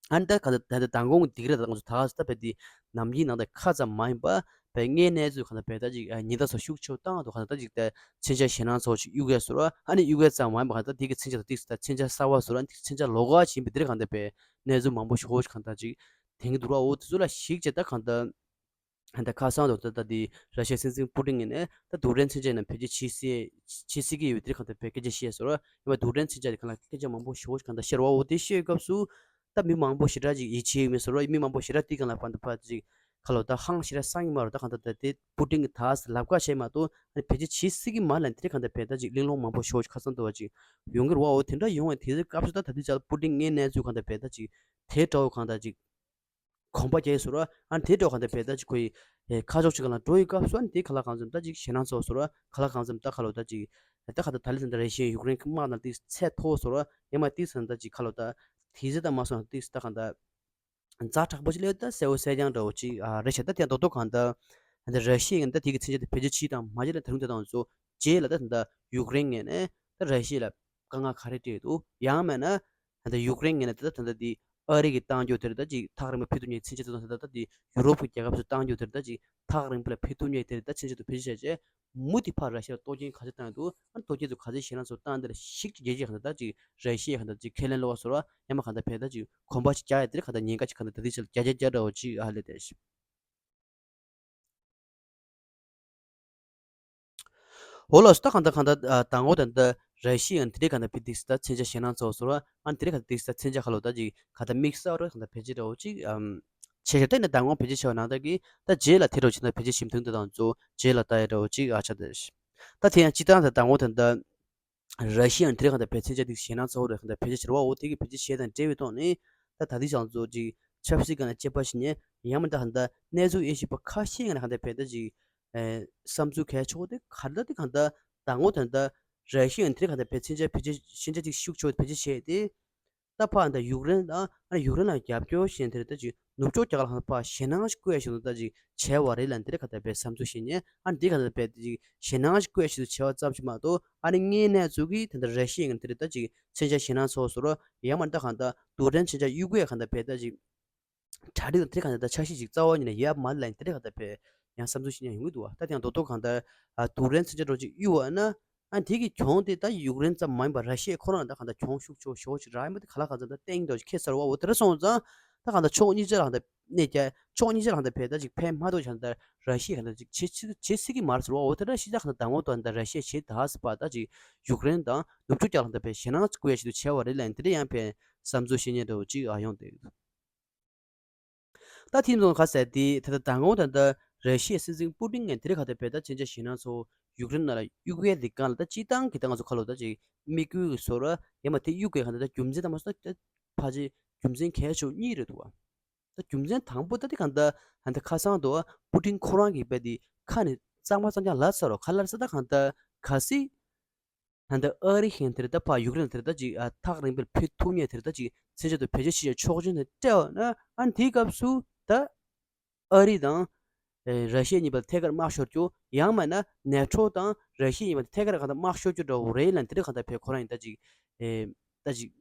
ཨ་ནི་ད་ག་ད་ད་ད་མདང་དགོང་འདི་ག་རེ་ད་ང་ཚོ་ད་ག་ས་ད་བས་འདི་ནམ་རྒྱུན་ནང་ད་ཁ་ཙམ་མ་ཡིན་པ་བས་དངོས་གནས་ཚུལ་གང་ལྟར་བས་ད་ཅིག་ཨ་ཉེན་བརྡ་ཚོ་ཤུགས་ཆེ་བཏང་འདུག་གང་ལྟར་ད་ཅིག་ད་མཚོན་ཆ་ཞེད་སྣང་ཚོ་ཞིག་གཡུག་ཡས་བཟོ་འདྲ། ཨ་ནི་གཡུག་ཡས་ཙམ་མ་ཡིན་པ་གང་ལྟར་དེ་གི་མཚོན་ཆ་ད་ཏིག་ད་མཚོན་ཆ་གསར་བ་བཟོ་འདྲ། ཨ་ནི་མཚོན་ཆ་ལོགས་ཀ་ཞིག་ཡིན་པ་འདིར་གང་ལྟར་བས་གནས་ཚུལ་མང་པོ་ཞིག་ཧོ་ཞིག་གང་ལྟར་ཅིག་དེང་གི་འདུག་ར། འོ་དེ་ཚོ་ལ་གཞིགས་བྱས་ད་གང་ལྟར་ད་ཁ་སང་དུ་ད་ད་དེ་ར་ཤི་ཡའི་སྲིད་འཛིན་པུ་ཏིན་ངོས་ནས་ད་རྡུལ་ཕྲན་མཚོན་ཆ་ཡིན་ན་བེད་སྤྱོད་བྱེད་སྲིད་བྱེད་སྲིད་ཀྱི་ཡོད་དེར་གང་ལྟར་བས་སྐད་ཆ་བཤད་ཟེར་བ། ཡིན་པ་རྡུལ་ཕྲན་མཚོན་ཆ་དེ་གང་ལ་སྐད་ཆ་མང་པོ་ཞེ་བོ་ཞིག་གང་ལྟར་བཤད་ར་བ། འོ་དེ་བཤད་སྐབས་སུ་ད་མི་མང་པོ་ཞེ་དྲག་ཅིག་ཡིད་ཆེས་ཡོད་མེད་ཟེར་བ། མི་མང་པོ་ཞེ་དྲག་དེ་གང་ལ་ཕན་ཐོགས་ཕ་ཅིག་ཁ་ལོ་ད་ཧང་ཞེ་དྲག་སང་གི་མ་རེད། ད་གང་ལྟར་ད་དེ་པུ་ཏིན་གྱི་ད་ལབ་ཁ་བྱས་མ་གཏོགས་ཨ་ནི་བེད་སྤྱོད་བྱེད་སྲིད་ཀྱི་མ་ལབ་དེར་གང་ལྟར་བས་ད་ཅིག་གླེང་སློང་མང་པོ་ཞེ་བོ་ཞིག་ཁ་སང་འདུག་བ་ཅིག་ཡོང་གི་རེད་བ། འོ་དེ་འདྲ་ཡོང་བའི་དེ་སྐབས་སུ་ད་ད་དུས་ཅག་པུ་ཏིན་ངའི་གནས་ཚུལ་གང་ལྟར་བས་ད་ཅིག་དེ་འདྲ་བོ་གང་ལྟར་ཅིག་གོམ་པ་རྒྱག་ཡས་བཟོ་འདྲ། ཨ་ནི་དེ་འདྲ་བ་གང་ལྟར་བས་ད་ཅིག་ཁོ་ཡི་ཁ་ཕྱོགས་ཅིག་ག་ལ་འགྲོ་ཡི་སྐབས་སུ་ཨ་ནི་དེ་ག་ལ་གང་འཚམ་ད་ཅིག་ཞེད་སྣང་ཚ་བོ་བཟོ་འདྲ། ག་ལ་གང་འཚམ་ད་ཁ་ལོ་ད་ཅིག་ད་ག་ད་ད་ལི་ད་ད་རེ་ཞིག་ཡུཀ་རེན་དམག་ནང་ཏིག་ཚད་མཐོ་བོ་བཟོ་འདྲ། ཡང་མ་ཏིག་ཚ་ད་ཅིག་ཁ་ལོ་ད་དེ་ཚེ་ད་མ་སོང་ཏིག་ད་གང་ད་ཛ་དྲག་པོ་ཅིག་ལས་ད་གསལ་བོ་གསལ་རྐྱང་འདྲ་བོ་ཅིག་ཨ་རེད་ཤག་ད་དེ་རྡོག་རྡོག་གང་ད་ད་ར་ཤི་ཡ་ད་དེ་གི་མཚོན་ཆ་དེ་བེད་སྤྱོད་བྱེད་དང་མ་བྱེད་ལ་ད་རུང་དེ་དང་ཚོ་རྗེས་ལ་ད་ད་ཡུཀ་རེན་ངོས་ནས་ད་ར་ཤི་ཡ་ལ་དཀའ་ངལ་ག་རེ་སྤྲད་འདུག་ཡང་མིན་ན་ད་ཡུཀ་རེན་ངོས་ནས་ད་ད་ད་དེ་ཨ་རི་གི་བཏང་རྒྱུ་དེར་ད་ཅིག་ཐག་རིང་པོ་ཕེབས་ཐུབ་མཁན་མཚོན་ཆ་དེ་ཚོ་ད་ད་དེ་ཡུ་རོབ་ཀྱི་རྒྱལ་ཁབ་ཚོ་བཏང་རྒྱུ་དེར་ད་ཅིག་ཐག་རིང་པོ་ལ་ཕེབས་ཐུབ་མཁན་དེར་ད་མཚོན་ཆ་དེ་བེད་སྤྱོད་བྱས་རྗེས་མུ་མཐུད་ཕར་ར་ཤི་ཡ་ལ་གཏོར་སྐྱོན་ག་ཚོད་བཏང་ཡོད་འདུག་ཨ་གཏོར་སྐྱོན་ཚོ་ག་ཚོད་ཞེད་སྣང་ཚ་བོ་བཏང་དེ་ལ་གཞིགས་ཀྱི་རྒྱལ་སྤྱིའི་གང་ལྟར་ད་ཅིག་ར་ཤི་ཡའི་གང་ལྟར་ཅིག་ཁས་ལེན་ལོག་བཟོ་འདྲ། ཡང་མ་གང་ལྟར་བས་ད་ཅིག་གོམ་པ་ཞིག་རྒྱག་ཡས་དེར་གང་ལྟར་ཉེན་ཁ་ཅིག་གང་ལྟར་ད་དེ་ཆེད་ལ་རྒྱ་རྒྱ་རྒྱ་འདྲ་བོ་ཅིག་ཨ་ལས་དེ། འོ་ལགས་སོ། ད་གང་ལྟར་གང་ལྟར་ཨ་དང་པོ་ད་ལྟ་ར་ཤི་ཡ་དེ་འདྲའི་གང་ལྟར་བས་ཏིག་ཙ་ད་མཚོན་ཆ་ཞེད་སྣང་ཚ་བོ་བཟོ་འདྲ། ཨ་དེ་འདྲའི་གང་ལྟར་ཏིག་ཙ་མཚོན་ཆ་ཁ་ལོ་ད་ཅིག་གང་ལྟར་དམིགས་བསལ་འདྲ་གང་ལྟར་བེད་སྤྱོད་འདྲ་བོ་ཅིག་ཨམ་བྱས་ཤག་ད་ནི་མདང་དགོང་བེད་སྤྱོད་བྱས་པ་ནང་ལྟར་གྱི་ད་རྗེས་ལ་དེ་འདྲ་བོ་ཅིག་ད་བེད་སྤྱོད་བྱེད་མི་ཐུབ་འདི་དང་ཚོ་རྗེས་ལ་ལྟ་ཡས་འདྲ་བོ་ཅིག་ཨ་ཆགས་ཏེ། ད་དེ་ཡང་སྤྱིར་བཏང་ད་མདང་དགོང་ད་ལྟ་ར་ཤི་ཡ་དེ་འདྲའི་གང་ལྟར་བས་མཚོན་ཆ་དེ་ཞེད་སྣང་ཚ་བོ་རེད། གང་ལྟར་བེད་སྤྱོད་བྱས་ར་བ། འོ་དེ་གི་བེད་སྤྱོད་བྱས་དང་འབྲེལ་བའི་ཐོག་ནས་ད་ད་ལྟའི་ཅང་ཚོ་ཅིག་ཆབ་སྲིད་སྒང་ལ་དཔྱད་པ་ཞིག་ནས་ཡང་མིན་ད་གང་ལྟར་གནས་ཚུལ་དབྱེ་ཞིབ་པ་ཁ་ཤས་ཀྱིས་གང་ལྟར་བས་ད་ཅིག་ཨེ་བསམ་ཚུལ་གལ་ཆེ་བོ་དེ་ག་རེ་ད་དེ་གང་ལྟར་མདང་དགོང་ད་ལྟ་ར་ཤི་ཡ་དེ་འདྲའི་གང་ལྟར་བས་མཚོན་ཆ་བེད་སྤྱོད་མཚོན་ཆ་ཅིག་ཤུགས་ཆེ་བོ་བེད་སྤྱོད་བྱས་ཏེ། ད་ཕར་ད་ཡུཀ་རེན་དང་ཨ་ནི་ཡུཀ་རེན་ལ་རྒྱབ་སྐྱོར་བྱེད་མཁན་དེ་རེད། ད་ཅིག་ནུབ་ཕྱོགས་རྒྱལ་ཁབ་ལ་ཕར་ཞེད་སྣང་ཞིག་སྐུལ་ཡ་ཞིག་ཏུ་ད་ཅིག་བྱས་པ་རེད་ལབ་འདི་རེད་ག་ད་བས་བསམ་ཚུལ་བཤད་ཉན། ཨ་ནི་འདི་ག་ད་བས་ད་ཅིག་ཞེད་སྣང་ཞིག་སྐུལ་ཡ་ཞིག་ཏུ་བྱས་པ་ཙམ་ཞིག་མ་གཏོགས་ཨ་ནི་དངོས་གནས་ཚུལ་གྱི་ད་ད་ར་ཤི་ཡ་ཡིན་འདི་རེད། ད་ཅིག་མཚོན་ཆ་ཞེད་སྣང་ཚ་བོ་བཟོ་འདྲ། ཡང་མིན་ད་གང་ད་རྡུལ་ཕྲན་མཚོན་ཆ་གཡུག་ཡ་ག་ད་བས་ད་ཅིག་གྲ་སྒྲིག་དང་དེ་ག་ད་ད་འཆར་གཞི་ཅིག་རྩ་བ་ཉིད་ནས་ཡོད་མ་རེད་ལབ་འདི་རེད་ག་ད་བས་ཡང་བསམ་ཚུལ་བཤད་ཉན་ཡོང་གི་འདུག་བ། ད་དེ་ཡང་རྡོག་རྡོག་གང་ལྟར་ཨ་རྡུལ་ཕྲན་མཚོན་ཆ་འདྲ་བོ་ཅིག་གཡུག་པ་ན། ཨ་དེ་གི་གྱོང་དེ་ད་ཡུཀ་རེན་ཙམ་མ་ཡིན་པར་ར་ཤི་ཡ་ཁོ་རང་ད་གང་ལྟར་གྱོང་ཤུགས་ཆེ་ཤོས་ཅིག་རག་ཡིན་པ་དེ་ག་ལ་གང་འཚམ་ད་བསྟན་འདྲ་ཁྱད་མཚར་བ། འོ་དེ་འདྲ་སོང་ཙང་ད་གང་ལྟར་ཕྱོགས་གཉིས་ཆ་ལ་གང་ལྟར་གནས་རྒྱ་ཕྱོགས་གཉིས་ཆ་ལ་གང་ལྟར་བས་ད་ཅིག་ཕན་མ་ཐོགས་ཆ་ད་ར་ཤི་ཡ་གང་ལྟར་ཅིག་བྱེད་བྱེད་བྱེད་སྲིད་ཀྱི་མ་རེད་ཟེར་བ། འོ་དེ་འདྲ་ཤི་ད་གང་ལྟར་ད་ངོ་ཐོག་ད་ར་ཤི་ཡ་བྱེད་ད་ཟེར་བ་ད་ཅིག་ཡུཀ་རེན་དང་ནུབ་ཕྱོགས་རྒྱལ་ཁབ་ད་བས་ཞེད་སྣང་སྐུལ་ཡ་ཞིག་ཏུ་བྱས་པ་རེད་ལབ་འདི་འདྲ་ཡང་བས་བསམ་ཚུལ་བཤད་ཉན་འདྲ་བོ་ཅིག་ཨ་ཡོང་དེ། ད་ཐེངས་མཚོན་ཁ་ཟེར་དེ་ད་ལྟ་མདང་དགོང་ད་ལྟ་ར་ཤི་ཡའི་སྲིད་འཛིན་པུ་ཏིན་ངས་དེ་རིང་ག་ད་བས་ད་མཚོན་ཆ་ཞེད་སྣང་ཚ་བོ་ཡུཀ་རེན་ནང་ལ་གཡུག་ཡས་འདི་གང་ལ་ད་སྤྱིར་བཏང་གི་ད་ང་ཚོ་ཁ་ལོ་ད་ཅིག་དམིགས་ཡུལ་གྱི་བཟོ་འདྲ་ཡང་མ་དེ་གཡུག་གས་གང་ད་ད་རྒྱུ་མཚན་ད་མ་སོང་ད་ཕལ་ཆེར་རྒྱུ་མཚན་གལ་ཆེ་བ་གཉིས་རེད་འདུག་བ། ད་རྒྱུ་མཚན་དང་པོ་ད་དེ་གང་ད་ད་ཁ་སང་དུ་པུ་ཏིན་ཁོ་རང་གིས་བས་དེ་ཁ་ནས་གཙང་མ་གཙང་རྐྱང་ལབ་ཚར་རོ། ག་ལབ་ཚར་ད་གང་ད་གལ་སྲིད། ད་ལྟ་ཨ་རི་ཞིག་དེར་ད་ཕར་ཡུཀ་རེན་དེར་ད་ཅིག་ཨ་ཐག་རིང་པོར་ཕེབས་ཐུབ་མཁན་དེར་ད་ཅིག་མཚོན་ཆ་དེ་བེད་སྤྱོད་བྱེད་ཆོག་མཆན་དེ་སྤྲད་པ་ན། ཨ་ནི་དེའི་སྐབས་སུ་ད་ཨ་རི་དང་ཨེ་ར་ཤི་ཡ་གཉིས་བར་ཐད་ཀར་དམག་ཤོར་རྒྱུ། ཡང་མིན་ན་ནེ་ཊོ་དང་ར་ཤི་ཡ་གཉིས་བར་ཐད་ཀར་གང་ལྟར་དམག་ཤོར་རྒྱུ་འདྲ་བོ་རེད་ལབ་འདི་རེད་གང་ལྟར་བས་ཁོ་རང་ཡིན་ད་ཅིག་ཨེ་ད་ཅིག་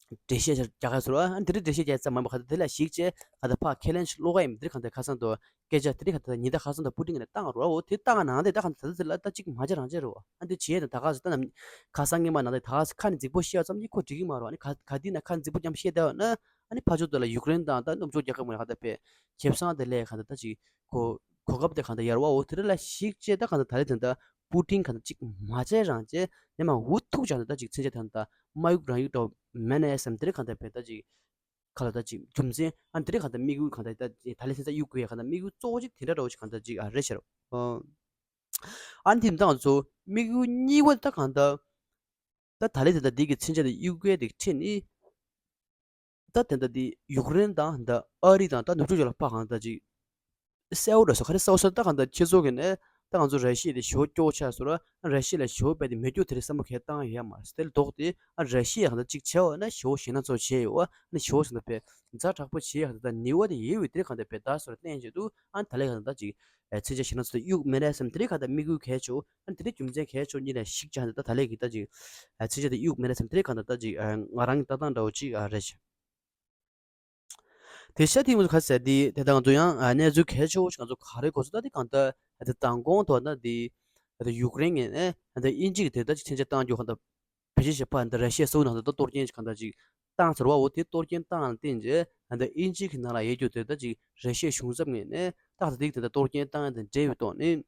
འགྲེལ་བཤད་རྒྱག་ག་ཟེར་བ། ཨ་དེ་རིང་འགྲེལ་བཤད་རྒྱག་ཙམ་མ་ཡིན་པ་ག་ད་དེ་ལ་གཞིགས་བྱས་ག་ད་ཕར་ཁས་ལེན་ཞིག་ཀློག་ག་ཡིན། དེ་རིང་ག་ད་ཁ་སང་དུ་སྐད་ཆ་དེ་རིང་ག་ད་ཉི་ཟླ་ཁ་སང་དུ་པུ་ཏིན་གྱིས་བཏང་རོགས་འོ་དེ་བཏང་ནང་དེ་ད་ག་ད་ད་ལ་ད་ཅིག་མ་བྱས་རང་བྱས་རེད་བ། ཨ་འདི་བྱས་ན་ད་ག་ཟེར་ད་ནམ་ཁ་སང་སྔོན་མ་ནང་དེ་ད་ག་ཟེར་ཁ་ནས་རྫིག་པོ་བཤད་ཙམ་གྱིས་ཁོ་འགྲིག་གི་མ་རེད་བ། ཨ་ནི་ག་ག་དེ་ན་ཁ་ནས་རྫིག་པོ་རྐྱང་བཤད་བསྡད་བ་ན་ཨ་ནི་ཕར་ཕྱོགས་དེ་ལ་ཡུཀ་རེན་དང་ད་ནུབ་ཕྱོགས་རྒྱལ་ཁབ་ངོས་ནས་ག་ད་པས་ཁེ་བཟང་དེ་ལས་ག་ད་ད་ཅིག་གོ་གོ་སྐབས་དེ་གང་ལྟར་ཡར་བ་འོ་དེ་རིང་ལ་གཞིགས་བྱས་ད་གང་ལྟར་ད་རེས་དེ་འདྲ་པུ་ཏིན་གང་ལྟར་ཅིག་མ་བྱས་རང་བྱས་ནས་མ་འུ་ཐུག་ཅག་ད་ཅིག་མཚོན་ཆ་ད་ད་དམར་ཡུག་རང་ཡུག་འདྲ་མེད་ནས་སམ་དེ་རིང་གང་ལྟར་བས་ད་ཅིག་ག་ལ་ད་ཅིག་རྒྱུ་མཚན་ཨ་དེ་རིང་གང་ལྟར་དམིགས་ཡུལ་གང་ལྟར་ད་ད་ལན་མཚོན་ཆ་གཡུག་དགོས་ཡ་གང་ལྟར་དམིགས་ཡུལ་གཙོ་བོ་ཅིག་དེ་འདྲ་འདྲ་བོ་ཅིག་གང་ལྟར་ཅིག་ཨ་རེད་ཤག་རོ། ཨ་ནི་དེ་འདྲ་ཚོ་དམིགས་ཡུལ་གཉིས་པ་ད་གང་ལྟར་ད་ད་ལན་དེ་ད་འདི་གི་མཚོན་ཆ་དེ་གཡུག་དགོས་དེ་ཁྲིད་ནི། ད་དེ་འདྲ་དེ་ཡུཀ་རེན་དང་འདི་ཨ་རི་དང་ད་ནུབ་ཕྱོགས་ཕྱོགས་ལ་ཕར་གང་ལྟར་ཅིག་གསལ་བོ་འདྲ་སོ་ག་རེ་གསལ་བོ་སོ་ད་གང་ལྟར་ཁྱེད་ཚོ་གི་ནས་ད་ང་ཚོ་ར་ཤི་ཡ་དེ་ཞེ་པོ་སྐྱོ་ཆགས་སོ་ར་ར་ཤི་ཡ་ལ་ཞེ་པོ་བས་དེ་མེ་སྒྱོགས་དེ་རེ་བསམ་བློ་གས་བཏང་ཡོད་མ་རེད་དེ་ལྡོག་དེ་ཨ་ར་ཤི་ཡ་གང་ལྟར་ཅིག་བྱས་པ་ན་ཞེ་པོ་ཞེད་སྣང་ཚོ་བྱས་ཡོད་ཨ་ནི་ཞེ་པོ་སོང་ད་བས་ཛ་དྲག་པོ་བྱས་ཡ་གང་ལྟར་ནི་བ་དེ་ཡོད་བས་དེ་གང་ལྟར་བས་ད་སོ་ར་བསྟན་བྱས་འདུག་ཨ་ནི་ད་ལས་གང་ལྟར་ཅིག་མཚོན་ཆ་ཞེད་སྣང་ཚོ་གཡུག་མེད་རེད་བསམ་དེ་རིང་གང་ལྟར་དམིགས་ཡུལ་གལ་ཆེ་བོ་ཨ་ནི་དེ་རིང་རྒྱུ་མཚན་གལ་ཆེ་བོ་གཉིས་ལ་གཞིགས་བྱས་ད་ད་ལས་ཀྱི་ད་ཅིག་མཚོན་ཆ་དེ་གཡུག་མེད་རེད་བསམ་དེ་རིང་གང་ལྟར་ད་ཅིག་ང་རང་གི་ལྟ་སྟངས་འདྲ་བོ་ཅིག་རེད་ཤག་དེ་ཤ་དེ་མོ་ག་ཟེར་དེ་དེ་ད་ང་ཚོ་ཡང་གནས་ཚུལ་གལ་ཆེ་བོ་ཞིག་ང་ཚོ་ག་རེ་གོ་སོང་ད་དེ་གང་ལྟར་དེ་མདང་དགོང་དུ་ན་དེ་ད་ཡུཀ་རེན་ངོས་ནས་ད་དབྱིན་ཇི་གི་དེ་ད་ཅིག་མཚོན་ཆ་བཏང་རྒྱུ་གང་ལྟར་བེད་སྤྱོད་བྱེད་པ་འདི་ར་ཤི་ཡ་སོགས་ནང་དུ་གཏོར་སྐྱོན་གང་འདྲ་ཅིག་བཏང་ཟེར་བ་འོ་དེ་གཏོར་སྐྱོན་བཏང་ལ་བརྟེན་རྗེས་ད་ལྟ་དབྱིན་ཇི་གི་ནང་ལ་ཡོད་རྒྱུ་དེ་ད་ཅིག་ར་ཤི་ཡའི་གཞུང་ཚབ་ངོས་ནས་ཏག་ཏག་དེ་ད་ལྟ་གཏོར་སྐྱོན་བཏང་ཡ་དང་འབྲེལ་བའི་ཐོག་ནས་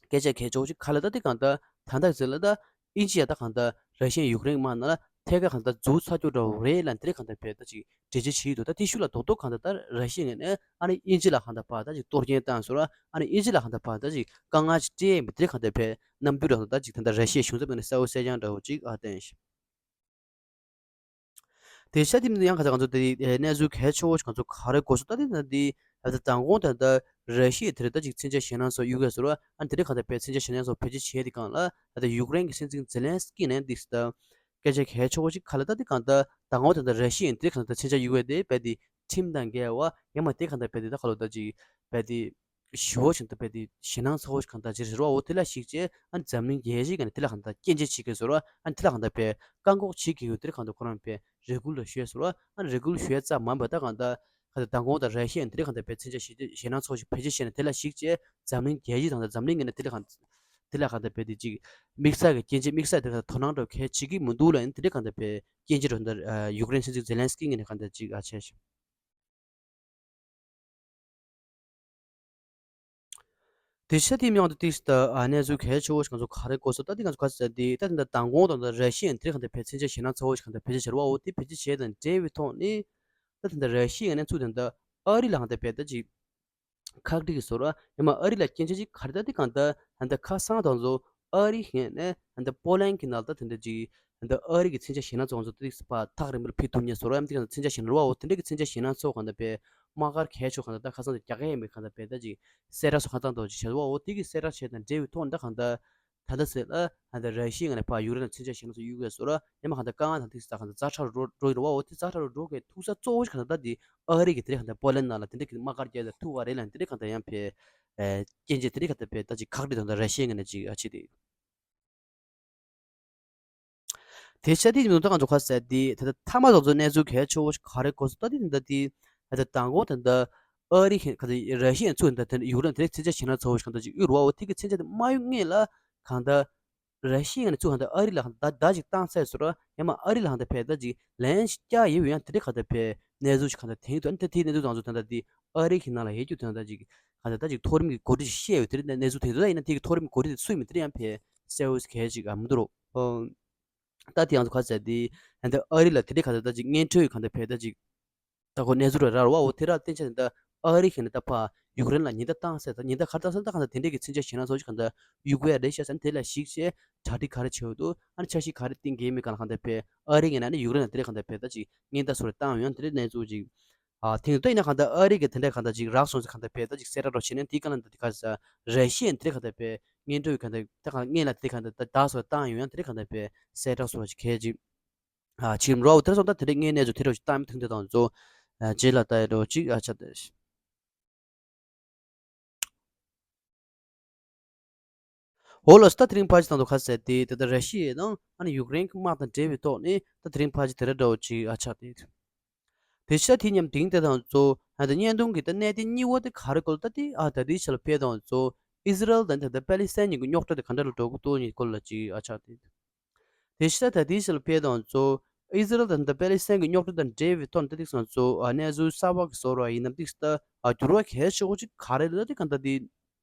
སྐད་ཆ་གལ་ཆེ་བོ་ཅིག་ག་ལ་ད་དེ་གང་ལྟར་ད་ལྟ་ཟེར་ལ་ད་དབྱིན་ཇི་ཡ་ད་གང་ལྟར་ར་ཤི་ཡ་ཡུཀ་རེན་དམག་ནང་ལ་ཐད་ཀར་གང་ལྟར་འཛུལ་ཚར་རྒྱུ་འདྲ་བོ་རེད་ལ་དེ་རིང་གང་ལྟར་བས་ད་ཅིག་འགྲེལ་བརྗོད་བྱེད་ཡི་འདུག་ད་དེ་ཤུགས་ལ་རྡོག་རྡོག་གང་ལྟར་ད་ར་ཤི་ཡ་ངོས་ནས་ཨ་ནི་དབྱིན་ཇི་ལ་གང་ལྟར་ཕར་ད་ཅིག་གཏོར་སྐྱོན་བཏང་སོང་ར་ཨ་ནི་དབྱིན་ཇི་ལ་གང་ལྟར་ཕར་ད་ཅིག་དཀའ་ངལ་ཅིག་སྤྲད་ཡིན་པ་དེ་རིང་གང་ལྟར་བས་རྣམ་འགྱུར་རང་ད་ཅིག་ད་ལྟ་ར་ཤི་ཡའི་གཞུང་ཚབ་ངོས་ནས་གསལ་བོ་གསལ་རྐྱང་འདྲ་བོ་ཅིག་ཨ་བསྟན་ཤག་དེ་ཤ་དེ་མིན་ཡང་ཁ་ཚ་ང་ཚོ་དེ་གནས་ཚུལ་གལ་ཆེ་བོ་ཞིག་ང་ཚོ་ག་རེ་གོ་སོང་ད་དེ་ན་དེ་ད་ལྟ་མདང་དགོང་ད་ལྟ་ར་ཤི་ཡས་དེ་རེད་ད་ཅིག་མཚོན་ཆ་ཞེད་སྣང་ཚོ་གཡུག་གས་ཟེར་བ་ཨ་ནི་དེ་རིང་གང་ལྟར་བས་མཚོན་ཆ་ཞེད་སྣང་ཚོ་བེད་སྤྱོད་བྱས་དེ་གང་ལ་ད་ལྟ་ཡུཀ་རེན་གྱི་སྲིད་འཛིན་ཛེ་ལན་སི་ཀི་ནས་འདི་ད་སྐད་ཆ་གལ་ཆེ་བོ་ཞིག་ག་ལ་ད་དེ་གང་ལྟར་མདང་དགོང་ད་ལྟ་ར་ཤི་ཡས་དེ་གང་ལྟར་མཚོན་ཆ་གཡུག་གས་དེ་བས་དེ་ཁྲིམས་དང་འགལ་བ་ཡང་མ་དེ་གང་ལྟར་བས་དེ་ད་ག་ལོ་ད་ཅིག་བས་དེ། ཞི་བ་ཞིག་ཏུ་བས་ཏེ་ཞེད་སྣང་ཚ་བོ་ཞིག་གང་ལྟར་ཅིག་རེད་བ། འོ་དེ་ལ་གཞིགས་བྱས་ཨ་ནི་འཛམ་གླིང་རྒྱལ་སྤྱིའི་སྒང་ནས་དེ་ལ་གང་ལྟར་སྐྱོན་བརྗོད་བྱེད་དགོས་ཟེར་བ་ཨ་ནི་དེ་ལ་གང་ལྟར་བས་བཀག་འགོག་བྱེད་དགོས་ཡོད་དེ་ལ་གང་ལྟར་ཁོ་རང་བས་རེ་སྐུལ་ལ་ཞུས་ཟེར་བ་ཨ་ནི་རེ་སྐུལ་ཞུས་ཙམ་མ་འབད་ད་གང་ལྟར་གང་ལྟར་མདང་དགོང་དང་ར་ཤི་ཡ་ནས་དེ་ལ་གང་ལྟར་བས་མཚོན་ཆ་ཞེད་ཞེད་སྣང་ཚ་བོ་ཞིག་བེད་སྤྱོད་བྱས་ནས་དེ་ལ་གཞིགས་བྱས་འཛམ་གླིང་རྒྱལ་སྤྱི་དང་འཛམ་གླིང་ངོས་ནས་དེ་ལ་གང་དེ་ལ་གང་ལྟར་བས་དེ་ཅིག་དམིགས་བསལ་གྱི་སྐྱོན་བརྗོད་དམིགས་བསལ་དེ་གང་ལྟར་དོ་སྣང་འགྲོ་གལ་བྱེད་ཀྱི་མི་འདུག་ལ་ཡིན་དེ་ལ་གང་ལྟར་བས་སྐྱོན་བརྗོད་འགྲོ་འདི་ཡུཀ་རེན་སྲིད་འཛིན་ཛེ་ལན་སི་ཀི་ངོས་ནས་གང་ལྟར་ཅིག་ཨ་བྱས་ཤིང་། དེ་ཤ་དེའི་མིང་དུ་ཏིག་སི་ད་ཨ་གནས་ཚུལ་གལ་ཆེ་བོ་ཞིག་ང་ཚོ་ག་རེ་གོ་སོང་ད་དེ་ང་ཚོ་ག་ཚོད་དེ་ད་དེ་འདྲ་མདང་དགོང་དང་ད་ར་ཤི་ཡ་དེ་གང་དེ་བས་མཚོན་ཆ་ཞེད་སྣང་ཚ་བོ་ཞིག་གང་དེ་བེད་སྤྱོད་བྱེད་རོགས་འོ་དེ་བེད་སྤྱོད་བྱས་དང་འབྲེལ་བའི་ཐོག་ནས་ད་དེ་འདྲ་ར་ཤི་ཡ་གནས་ཚུལ་དེ་འདྲ་ཨ་རི་ལ་གང་དེ་བས་ད་ཅིག་ཁག་དཀྲིག་གི་བཟོ་ར་ཡང་མ་ཨ་རི་ལ་སྐྱོན་ཆ་ཅིག་ག་རེ་ད་དེ་གང་ད་ད་ཁ་སང་དང་ཚོ་ཨ་རི་ཧེ་ནས་ད་པོ་ལན་གྱི་ནང་ད་དེ་འདྲ་ཅིག་ད་ཨ་རི་གི་མཚོན་ཆ་ཞེད་སྣང་ཚོ་ང་ཚོ་ཏིག་སི་པ་ཐག་རིང་པོར་ཕེབས་ཐུབ་ཉེ་བཟོ་ར་ཡང་དེ་གང་མཚོན་ཆ་ཞེད་སྣང་རོ་བ་འོ་དེ་འདྲ་གི་མཚོན་ཆ་ཞེད་སྣང་ཚོ་གང་ད་བས་དམག་སྒར་གལ་ཆོག་གང་ད་ད་ཁ་སང་དེ་རྒྱ་སྐད་ཡིན་པའི་གང་ད་བས་ད་ཅིག་གསལ་བསྒྲགས་སོགས་ཧ་ཅང་ཏོག་ཅིག་བྱས་བ་འོ་དེ་གི་གསལ་བསྒྲགས་བྱས་དང་འབྲེལ་བའི་ཐོག་ནས་ད་གང་ད། ད་ལྟ་ཟེར་ལ་ད་ལྟ་ར་ཤི་ཡ་ནས་ཕར་ཡུཀ་རེན་ལ་མཚོན་ཆ་ཞེད་སྣང་ཚ་གཡུག་གས་བཟོ་ར་ཡང་མ་གང་ལྟར་དཀའ་ངལ་དང་ཏིག་ཙ་གང་ལྟར་ཛ་དྲག་རུ་འགྲོ་འགྲོ་ཡི་ར་བ་འོ་དེ་ཛ་དྲག་རུ་འགྲོ་གི་ཐུག་ས་གཙོ་བོ་ཞིག་གང་ལྟར་ད་དེ་ཨ་རི་གི་དེ་རིང་གང་ལྟར་པོ་ལན་ནང་ལ་དེ་འདྲ་གི་དམག་སྒར་རྒྱག་ལ་ཐུག་པ་རེད་ལ་དེ་འདྲ་གང་ལྟར་ཡང་ཕེ་སྐྱོན་བརྗོད་དེ་འདྲ་གང་ལྟར་ཕེ་ད་ཅིག་ཁག་དཀྲིག་དང་ད་ར་ཤི་ཡའི་ངོས་ནས་ཅིག་ཨ་ཆེ་དེ། དེ་ཤ་དེ་ཉིན་ད་ང་ཚོ་ཁ་ཟས་དེ་ད་ལྟ་མཐའ་མ་ང་ཚོ་གནས་ཚུལ་གལ་ཆེ་བོ་ཞིག་ག་རེ་གོ་སོང་ད་དེ་ད་དེ་ད་ལྟ་མདང་དགོང་ད་ལྟ་ཨ་རི་ག་ད་ར་ཤི་ཡ་ཚུར་ད་དེ་ཡུཀ་རེན་དེ་མཚོན་ཆ་ཞེད་སྣང་ཚ་བོ་ཞིག་གང་ལྟར་ཅིག་གཡུག་ར་བ་འོ་དེ་གི་མཚོན་ཆ་དེ་མ་གཡུག་སྔོན་ལ་གང་ལྟར། ར་ཤི་ཡ་ནས་ཚུར་གང་ལྟར་ཨ་རི་ལ་གང་ལྟར་བརྡ་ཅིག་བཏང་ཚར་སོང་ར་ཡང་མ་ཨ་རི་ལ་གང་ལྟར་ཕེ་ད་ཅིག་ལན་ཞིག་བསྐྱར་ཡོད་ཡང་དེ་འདྲ་གང་ལྟར་ཕེ་གནས་ཚུལ་ཞིག་གང་ལྟར་དེང་དུ་ཨ་ནི་ད་དེའི་གནས་ཚུལ་དང་ཚོ་ད་ལྟ་དེ་ཨ་རི་གི་ནང་ལ་ཡོད་རྒྱུ་དེ་ད་ཅིག་གང་ལྟར་ད་ཅིག་མཐོ་རིམ་གྱི་འགོ་ཁྲིད་ཞིག་བཤད་ཡོད་དེ་འདྲ་གནས་ཚུལ་དེང་དུ་ད་ཡིན་ན་དེ་གི་མཐོ་རིམ་གྱི་འགོ་ཁྲིད་དེ་སུ་ཡིན་མིན་དེ་འདྲ་ཡང་ཕེ་གསལ་བོ་གལ་ཅིག་ཨ་མི་འདུག་རོགས། ད་དེ་ཡང་ཚོ་ཁ་ཟས་དེ་ད་ཨ་རི་ལ་དེ་འདྲ་གང་ལྟར་ད་ཅིག་སྔོན་འགྲོའི་གང་ལྟར་ཕེ་ད་ཅིག་ད་ཁོ་གནས་ཚུལ་ར་ར་བ་འོ་དེ་ར་བསྟན་ཆ་དེ་འདྲ་ཨ་རི་གི་ནས་ད་ཕ་ཡུཀ་རེན་ལ་ཉེན་བརྡ་བཏང་ཟེར་ད་ཉེན་བརྡ་ག་རེ་བཏང་ཟེར་ད་གང་ལྟར་དེ་འདྲས་ཀྱི་མཚོན་ཆ་ཞེད་སྣང་ཚ་བོ་ཞིག་གང་ལྟར་གཡུག་གི་རེད་ཤག་ཟེར་དེ་ལ་གཞིགས་བྱས་གྲ་སྒྲིག་ག་རེ་བྱས་ཡོད་འདུག་ཨ་ནི་འཆར་གཞི་ག་རེ་བཏིང་གི་མེད་གང་ལ་གང་ལྟར་ཕེ་ཨ་རི་གི་ནས་ཨ་ནི་ཡུཀ་རེན་ལ་དེ་འདྲས་གང་ལྟར་ཕེ་ད་ཅིག་ཉེན་བརྡ་སོགས་རེ་བཏང་ཡོད་ཡང་དེ་འདྲས་གནས་ཚུལ་ཅིག་ཨ་དེང་དུ་ད་ཡིན་ན་གང་ལྟར་ཨ་རི་གི་དེ་འདྲས་གང་ལྟར་ཅིག་རག་སོང་ཟེར་གང་ལྟར་ཕེ་ད་ཅིག་གསལ་བསྒྲགས་རོགས་བྱས་ནས་དེའི་གང་ལ་འདི་ག་ཟེར་ར་ཤི་ཡ་དེ་འདྲས་གང་ལྟར་ཕེ་སྔོན་འགྲོའི་གང་ལྟར་ད་གང་སྔོན་ལ་དེ་འདྲས་གང་ལྟར་བརྡ་སོགས་བཏང་ཡོད་ཡང་དེ་འདྲས་གང་ལྟར་ཕེ་གསལ་བསྒྲགས་སོགས་ཅིག་གལ་ཅིག་ཨ་ཕྱིར་འགྲོ་བ་དེར་སོང་ད་དེ་འདྲའི་ངའི་གནས་ཚུལ་དེ་རུ་ཞིག་བཏང་མི་ཐུང་དེ་དང་ཚོ་རྗེས་ལ་ལྟ་ཡ་འགྲོ་གཅིག་ཨ་ཆ་དེ། འོ་ལགས་སོ། ད་དེ་རིང་ཕལ་ཆེར་དང་དུ་ཁ་གསལ་ཏེ་ད་ལྟ་ར་ཤི་ཡ་དང་ཨ་ནི་ཡུཀ་རེན་གྱི་དམག་དང་འབྲེལ་བའི་ཐོག་ནས་ད་དེ་རིང་ཕལ་ཆེར་དེ་འདྲ་འདྲ་བོ་ཅིག་ཨ་ཆགས་ཏེ། དེ་ཕྱིར་དེ་མཉམ་དེང་དེ་དང་གཙོ་ཨ་ད་བརྙན་ཐུང་གི་ད་གནད་དོན་གཉིས་པ་དེ་ག་རེ་སྐོར་ད་དེ་ཨ་ད་དེའི་ཆ་ལ་ཕེབས་དང་གཙོ་ཨི་ཟི་རལ་དང་ད་ད་པེ་ལི་སི་ཐན་གཉིས་ཀྱི་རྙོག་དྲ་དེ་ག་འདྲ་ལ་འགྲོ་གི་འདུག་གཉིས་སྐོར་ལ་ཅིག་ཨ་ཆགས་ཏེ། དེ་ཕྱིར་ད་དེའི་ཆ་ལ་ཕེབས་དང་གཙོ་ཨི་ཟི་རལ་དང་ད་པེ་ལི་སི་ཐན་གྱི་རྙོག་དྲ་དང་འབྲེལ་བའི་ཐོག་ནས་ད་དེ་སང་གཙོ་ཨ་གནས་ཚུལ་གསར་པ་གི་བཟོ་འདྲ་ཡིན་ནམ་དེ་ད་ཨ་འགྱུར་བ་གལ་ཆེ་བོ་ཅིག་ག་རེ་ལ་དེ་ག་ད་དེ།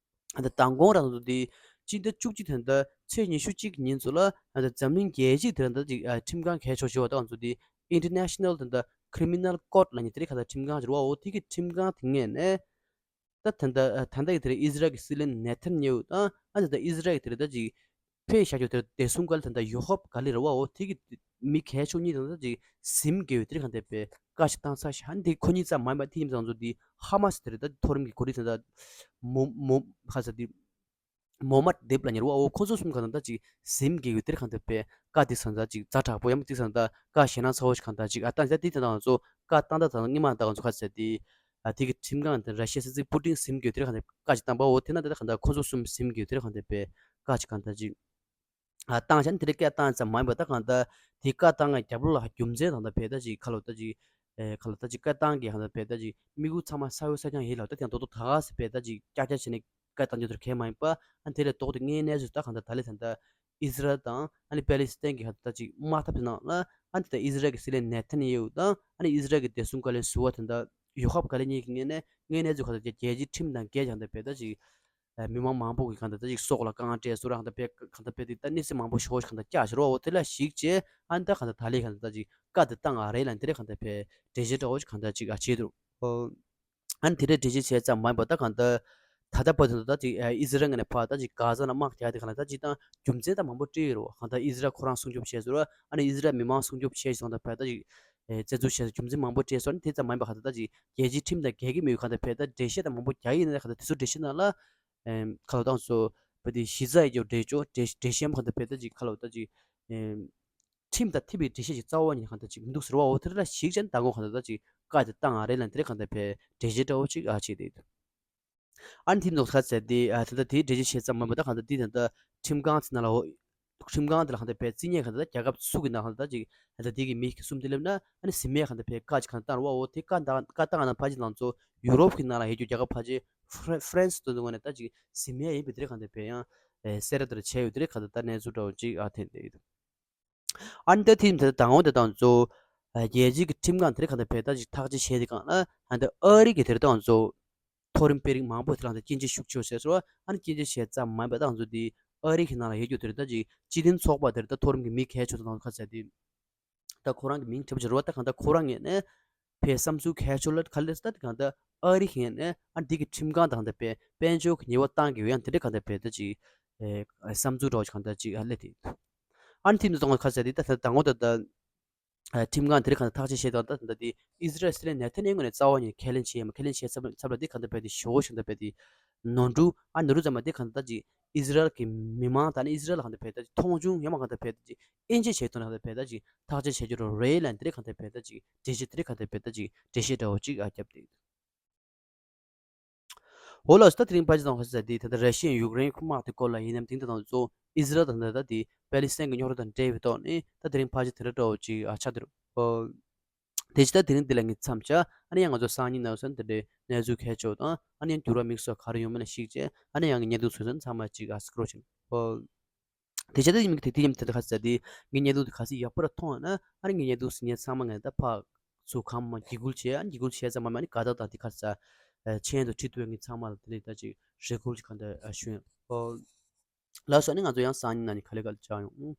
ད་མདང་དགོང་རང་དུ་དེ་སྤྱི་ཟླ་བཅུ་གཅིག་དེ་ད་ཚེས་ཉི་ཤུ་གཅིག་ཉིན་ཚོ་ལ་ད་འཛམ་གླིང་རྒྱལ་སྤྱིའི་དེ་ད་ཅིག་ཨ་ཁྲིམས་ཁང་གལ་ཆེ་ཤོས་ད་ང་ཚོ་དེ་International་དེ་ད་Criminal Court་ལ་ཉེ་དེ་རིང་ག་ད་ཁྲིམས་ཁང་ཅིག་རེད་བ། འོ་དེ་གི་ཁྲིམས་ཁང་དེ་ངོས་ནས་ད་ད་ད་ད་ད་ཡི་དེ་རིང་ཨི་ཟི་རལ་གྱི་སྲིད་བློན་ནེ་ཐན་ཡ་ཧུ་དང་ཨ་ད་ད་ཨི་ཟི་རལ་གྱི་དེ་རིང་ད་ཅིག་ཕེབས་བཞག་རྒྱུ་དེ་བདེ་སྲུང་བཀའ་བློན་དེ་ད་ཡོ་ཧབ་ག་ལི་རེད་བ། འོ་དེ་གི་མི་གལ་ཆེ་གཉིས་དང་ད་ཅིག་གཟིམ་དགོས་པའི་དེ་རིང་ག་ད་པའི་བཀའ་ཞིག་བཏང་ཚར་ཤག་དེ་ཁོ་གཉིས་ཙམ་མ་ཡིན་པ་དེ་ཡིན་ཙང་ཚོ་དེ་ཧ་མ་སི་དེ་རེད་ད་མཐོ་རིམ་གྱི་འགོ་ཁྲིད་དེ་ད་མོ་མོ་ཧ་ས་དེ་མོ་མད་དེབ་ལ་ཉེ་རེད་བ། འོ་ཁོ་ཚོ་གསུམ་ག་ད་ད་ཅིག་གཟིམ་དགོས་པའི་དེ་རིང་ག་ད་པའི་བཀའ་དེ་སང་ད་ཅིག་ཛ་དྲག་པོ་ཡང་དེ་སང་ད་བཀའ་ཞེ་ན་ཚ་བོ་ཞིག་ག་ད་ཅིག་ཨ་ད་ད་དེ་དེ་དང་ཚོ་བཀའ་བཏང་ད་ད་སྔོན་མ་ད་ང་ཚོ་ཁ་ཟེར་དེ་ཨ་དེ་གི་ཁྲིམས་ཁང་དེ་ར་ཤི་ཡའི་སྲིད་འཛིན་པུ་ཏིན་གཟིམ་དགོས་དེ་རིང་ག་ད་བཀའ་ཅིག་བཏང་པ། འོ་དེ་ན་ད་ད་ག་ད་ཁོ་ཚོ་གསུམ་གཟིམ་དགོས་དེ་རིང་ག་ད་པའི་བཀའ་ཅིག་ག་ད་ཅིག་ཨ་བཏང་བྱས་ནས་དེ་འདྲའི་སྐད་བཏང་ཙམ་མ་ཡིན་པ་ད་གང་ལྟར་དེ་བཀའ་བཏང་ངས་རྒྱབ་ལོགས་ལ་རྒྱུ་མཚན་དང་ད་བས་ད་ཅིག་ཁ་ལོ་ད་ཅིག་ཨེ་ཁ་ལོ་ད་ཅིག་བཀའ་བཏང་གི་ཧ་ད་བས་ད་ཅིག་དམིགས་ཡུལ་ཚང་མ་ས་འོག་ས་རྐྱང་ཡིན་ལ་ད་དེ་ཡང་རྡོག་རྡོག་ད་ག་ཟེ་བས་ད་ཅིག་ཀྱག་ཀྱག་བྱས་ནས་བཀའ་བཏང་རྒྱུ་དེར་གལ་མ་ཡིན་པ། ཨ་དེ་ལས་ལྡོག་སྟེ་ངའི་གནས་ཚུལ་ད་གང་ལྟར་ད་ལས་ད་ད་ཨི་ཟི་རལ་དང་ཨ་ནི་པེ་ལི་སི་ཐན་གྱི་ཧ་ད་ཅིག་དམག་འཐབ་དེ་ནང་ལ་ཨ་ནི་ད་ཨི་ཟི་རལ་གྱི་སྲིད་བློན་ནེ་ཐན་ཡ་ཧུ་དང་ཨ་ནི་ཨི་ཟི་རལ་གྱི་བདེ་སྲུང་བཀའ་བློན་ཟུར་པ་དེ་ད་ཡོ་ཧབ་ག་ལེ་གཉིས་ཀྱི་ངོས་ནས་ངའི་གནས་ཚུལ་ཁ་ད་ཅིག་རྒྱལ་སྤྱིའི་ཁྲིམས་དང་འགལ་ཀྱང་ད་བས་ད་ཅིག་ཨ་མི་མང་མང་པོ་གིས་གང་ལྟར་ད་ཅིག་སྲོག་ལ་དཀའ་ངལ་སྤྲད་སོང་ར། གང་ལྟར་དཔེ་གང་ལྟར་དཔེ་དེ་ད་གནས་ཚུལ་མང་པོ་ཞིག་གང་ལྟར་བསྐྱར་ཞིག་རོ། འོ་དེ་ལ་གཞིགས་བྱས་ཨ་ནི་ད་གང་ལྟར་ད་ལས་གང་ལྟར་ད་ཅིག་བཀའ་དེ་བཏང་ཨ་རེད་ལ་དེ་རེད། གང་ལྟར་དཔེ་འགྲེལ་བཤད་འདྲ་བོ་ཞིག་གང་ལྟར་ཅིག་ཨ་བྱས་འདུག་ཨོ། ཨ་ནི་དེ་འདྲའི་འགྲེལ་བཤད་བྱས་ཙམ་མ་ཡིན་པར་ད་གང་ལྟར་ད་ལྟ་བར་དུ་ད་ཅིག་ཨི་ཟི་རལ་ངོས་ནས་ཕར་ད་ཅིག་གྷ་ཟ་ལ་དམག་རྒྱག་དེ་གང་ལ་ད་ཅིག་ད་རྒྱུ་མཚན་ད་མང་པོ་སྤྲད་ཡོད་རེད་བ། གང་ལྟར་ཨི་ཟི་རལ་ཁོ་རང་སྲུང་སྐྱོབ་བྱས་སོང་ར། ཨ་ནི་ཨི་ཟི་རལ་མི་མང་སྲུང་སྐྱོབ་བྱས་སོང་ད་ཕར་ད་ཅིག་ཨེ་བཙན་འཛུལ་བྱས་སོང་རྒྱུ་མཚན་མང་པོ་སྤྲད་སོང་། ཨ་ནི་དེ་ཙམ་མ་ཡིན་པར་གང་ལྟར་ད་ཅིག་རྒྱལ་སྤྱིའི་ཁྲིམས་དང་འགལ་གྱི་མེད་པའི་གང་ལྟར་ཕར་ད་འགྲེལ་བཤད་ད་མང་པོ་རྒྱག་ཡིན་ན་གང་ལྟར་དེ་ཚོ་འགྲེལ་བཤད་ནང་ལ་ཨེམ་ཁ་ལོ་ཏང་སོ་བ་དེ་གཞི་རྩ་ཡི་ཅོ་འགྲེལ་ཅོ་འགྲེལ་འགྲེལ་བཤད་མ་གང་ལྟར་ཕར་ད་ཅིག་ཁ་ལོ་ད་ཅིག་ཨེམ་ཁྲིམས་དང་མཐུན་པའི་འགྲེལ་བཤད་ཅིག་རྩ་བ་ཉིད་ནས་གང་ལྟར་ཅིག་མི་འདུག་ཟེར་བ། འོ་དེ་ལ་གཞིགས་བྱས་ནས་ད་གོང་གང་ལྟར་ད་ཅིག་བཀའ་དེ་བཏང་ཨ་རེད་ལ་དེ་རེད། གང་ལྟར་ཕར་འགྲེལ་བཤད་འདྲ་བོ་ཅིག་ཨ་བྱས་ཏེ། ཨ་ནི་དེ་ནོ་ཁ་ཟེར་ཏེ་ཨ་ད་ལྟ་དེའི་འགྲེལ་བཤད་བྱས་ཙམ་མ་ཡིན་པ་ད་གང་ལྟར་དེ་ད་ལྟ་ཁྲིམས་ཁང་དེ་ནང་ལ་འོ་ཁྲིམས་ཁང་དེ་ལ་གང་ལྟར་ཕར་རྩིས་ཉེས་གང་ལྟར་རྒྱལ་ཁབ་སུ་གི་ནང་གང་ལྟར་ཅིག་ཨ་ད་དེ་གི་མི་གསུམ་དེ་སླེབས་ན་ཨ་ནི་གཟིམ་མེད་གང་ལྟར་ཕར་བཀའ་ཅིག་གང་ལྟར་བཏང་རོགས། འོ་དེ་བཀའ་བཏང་བཀའ་བཏང་ན་ཕ་ཅིག་ལང་ཚོ་ཡུ་རོབ་ཀྱི་ནང་ལ་ཡོད་རྒྱུ་རྒྱལ་ཁབ་ཕ་ཅིག་ཧྥ་རན་སི་དེ་ཚོ་ངོས་ནས་ད་ཅིག་གཟིམ་མེད་ཡིན་པའི་དེ་རེད། གང་ལྟར་ཕར་ཡང་ཨེ་སེ་ར་དེར་བྱས་ཡོད་དེ་རེད། གང་ལྟར་ད་གནས་ཚུལ་འདྲ་བོ་ཅིག་ཨ་ཐེན་དེ་ཡོད། ཨ་ནི་ད་ཐེངས་དེ་ད་འོང་དེ་དང་གཙོ་བོ་རྒྱལ་སྤྱིའི་གི་ཁྲིམས་ཁང་དེ་རིང་གང་ལྟར་ཕར་ད་ཅིག་ཐག་གཅོད་བྱས་དེ་གང་ལ་ཨ་ནི་ད་ཨ་རི་གི་དེ་རིང་དང་གཙོ་བོ་མཐོ་རིམ་དཔོན་རིགས་མང་པོ་དེ་རང་ད་སྐྱོན་བརྗོད་ཤུགས་ཆེ་བྱས་སོང་། ཨ་ནི་སྐྱོན་བརྗོད་བྱས་ཙམ་མ་ཡིན་པ་དང་གཙོ་དེ་ཨ་རི་གི་ནང་ལ་ཡོད་རྒྱུ་དེ་རིང་ད་ཅིག་སྤྱི་མཐུན་ཚོགས་པ་དེ་རིང་ད་མཐོ་རིམ་གི་མི་གལ་ཆེ་དང་ཁ་ཟེར་དེ་ད་ཁོ་རང་གི་མིང་དྲན་པ་བྱེད་རོགས། ད་གང་ལྟར་ཁོ་རང་ངོས་ནས་ཕར་བསམ་ཚུལ་གལ་ཆེ་ལ་ག་ལེར་ད་གང་ལྟར་ཨ་རི་གི་ངོས་ནས་ཨ་འདི་གི་ཁྲིམས་ཁང་ད་གང་ལྟར་ཕར་དཔལ་འབྱོར་གྱི་ཉེས་པ་བཏང་གི་ཡོད་ཡང་དེ་འདྲ་གང་ལྟར་ཕར་ད་ཅིག་ཨེ་བསམ་ཚུལ་འདྲ་བོ་ཅིག་གང་ལྟར་ཅིག་ཨ་སླེབས་ཏེ། ཨ་ནི་དེ་ནི་ད་ཁ་ཟེར་དེ་ད་ད་ངོ་ད་ད་ཁྲིམས་ཁང་དེ་རིང་གང་ལྟར་ཐག་གཅོད་བྱས་དང་ད་ད་དེ་ཨི་ཟི་རལ་སྲིད་བློན་ནེ་ཐན་ཡ་ཧུ་ངོས་ནས་རྩ་བ་ཉིད་ནས་ཁས་ལེན་བྱས་ཡོད་མ་ཁས་ལེན་བྱས་ཚར་ཚར་ལ་དེ་གང་ལྟར་ཕར་དེ་ཞོ་ཞིང་ད་ཕར་དེ་ནོར་འཁྲུལ་ཨ་ནོར་འཁྲུལ་ཙམ་མ་དེ་གང་ལྟར་ད་ཅིག་ཨི་ཟི་རལ་གྱི་མི་མང་དང་ཨི་ཟི་རལ་གང་ལྟར་ཕར་ད་ཅིག་མཐོང་ཆུང་ཡོད་མ་གང་ལྟར་ཕར་ད་ཅིག་དབྱེ་འབྱེད་བྱས་ཐོག་ནས་གང་ལྟར་ཕར་ད་ཅིག་ཐག་གཅོད་བྱས་རྒྱུ་རོ་རེད་ལ་དེ་རིང་གང་ལྟར་ཕར་ད་ཅིག་འགྲེལ་བཤད་དེ་རིང་གང་ལྟར་ཕར་ད་ཅིག་འགྲེལ་བཤད་འདྲ་བོ་ཅིག་ཨ་བརྒྱབ་དེ། འོ་ལགས་སོ། ད་དེ་རིང་ཕལ་ཆེར་དང་ཁ་ཤས་ཟེར་དེ་ད་ལྟ་ར་ཤི་ཡའི་ཡུཀ་རེན་དམག་དེ་སྐོར་ལ་ཡིན་ནམ་དེང་དུ་དང་གཙོ་ཨི་ཟི་རལ་དང་ད་ལྟ་དེ་པེ་ལི་སི་ཐན་གྱི་རྙོག་དྲ་དང་འབྲེལ་བའི་ཐོག་ནས་ད་དེ་རིང་ཕལ་ཆེར་དེ་འདྲ་འདྲ་བོ་ཅིག་ཨ་ཆགས་འདུག་ཨོ། དེ་ཕྱི་ད་དེ་རིང་འདི་ལ་ངས་མཚམས་བཞག་ཨ་ནི་ཡང་ང་ཚོ་སང་ཉིན་ནང་སོན་དེ་འདྲའི་གནས་ཚུལ་གལ་ཆེ་བ་དང་ཨ་ནི་ཡང་འགྱུར་བ་དམིགས་བསལ་ག་རེ་ཡོང་མིན་ལ་གཞིགས་བྱས་ཨ་ནི་ཡང་གི་བརྙན་ཐུང་བཟོས་ཚུན་ཚང་མ་ཅིག་ཨ་སི་ཀྲོ་ཆེན་ཨོ། དེ་བྱས་ཏེ་མིག་དེ་དེ་ཉམས་དེ་ཁ་ས་དེ་ངའི་བརྙན་ཐུང་དེ་ག་ཚོད་ཡག་པོ་ར་མཐོང་ཡོད་ན་ཨ་ནི་ངའི་བརྙན་ཐུང་ཟིན་ཉན་ཚང་མ་ངས་ད་ཕར་ཚུར་གང་མ་འགྱིག་སྐུལ་བྱས་ཨ་ནི་འགྱིག་སྐུལ་བྱས་ཙམ་མ་མ་ནི་དགའ་རྟགས་དང་དེ་ཁ་ས་མཆན་དུ་བྲིས་ཐུབ་ཡ་ངས་ཚང་མ་ལ་དེ་ལས་ད་ཅིག་རེ་སྐུལ་ཅིག་ག་འདྲ་ཞུ་ཡོད། ཨོ། ལགས་སོ། ཨ་ནི་ང་ཚོ་ཡང་སང་ཉིན་ནང་ནས་ག་ལེ་ག་ལེ་བཅར་ཡོང་།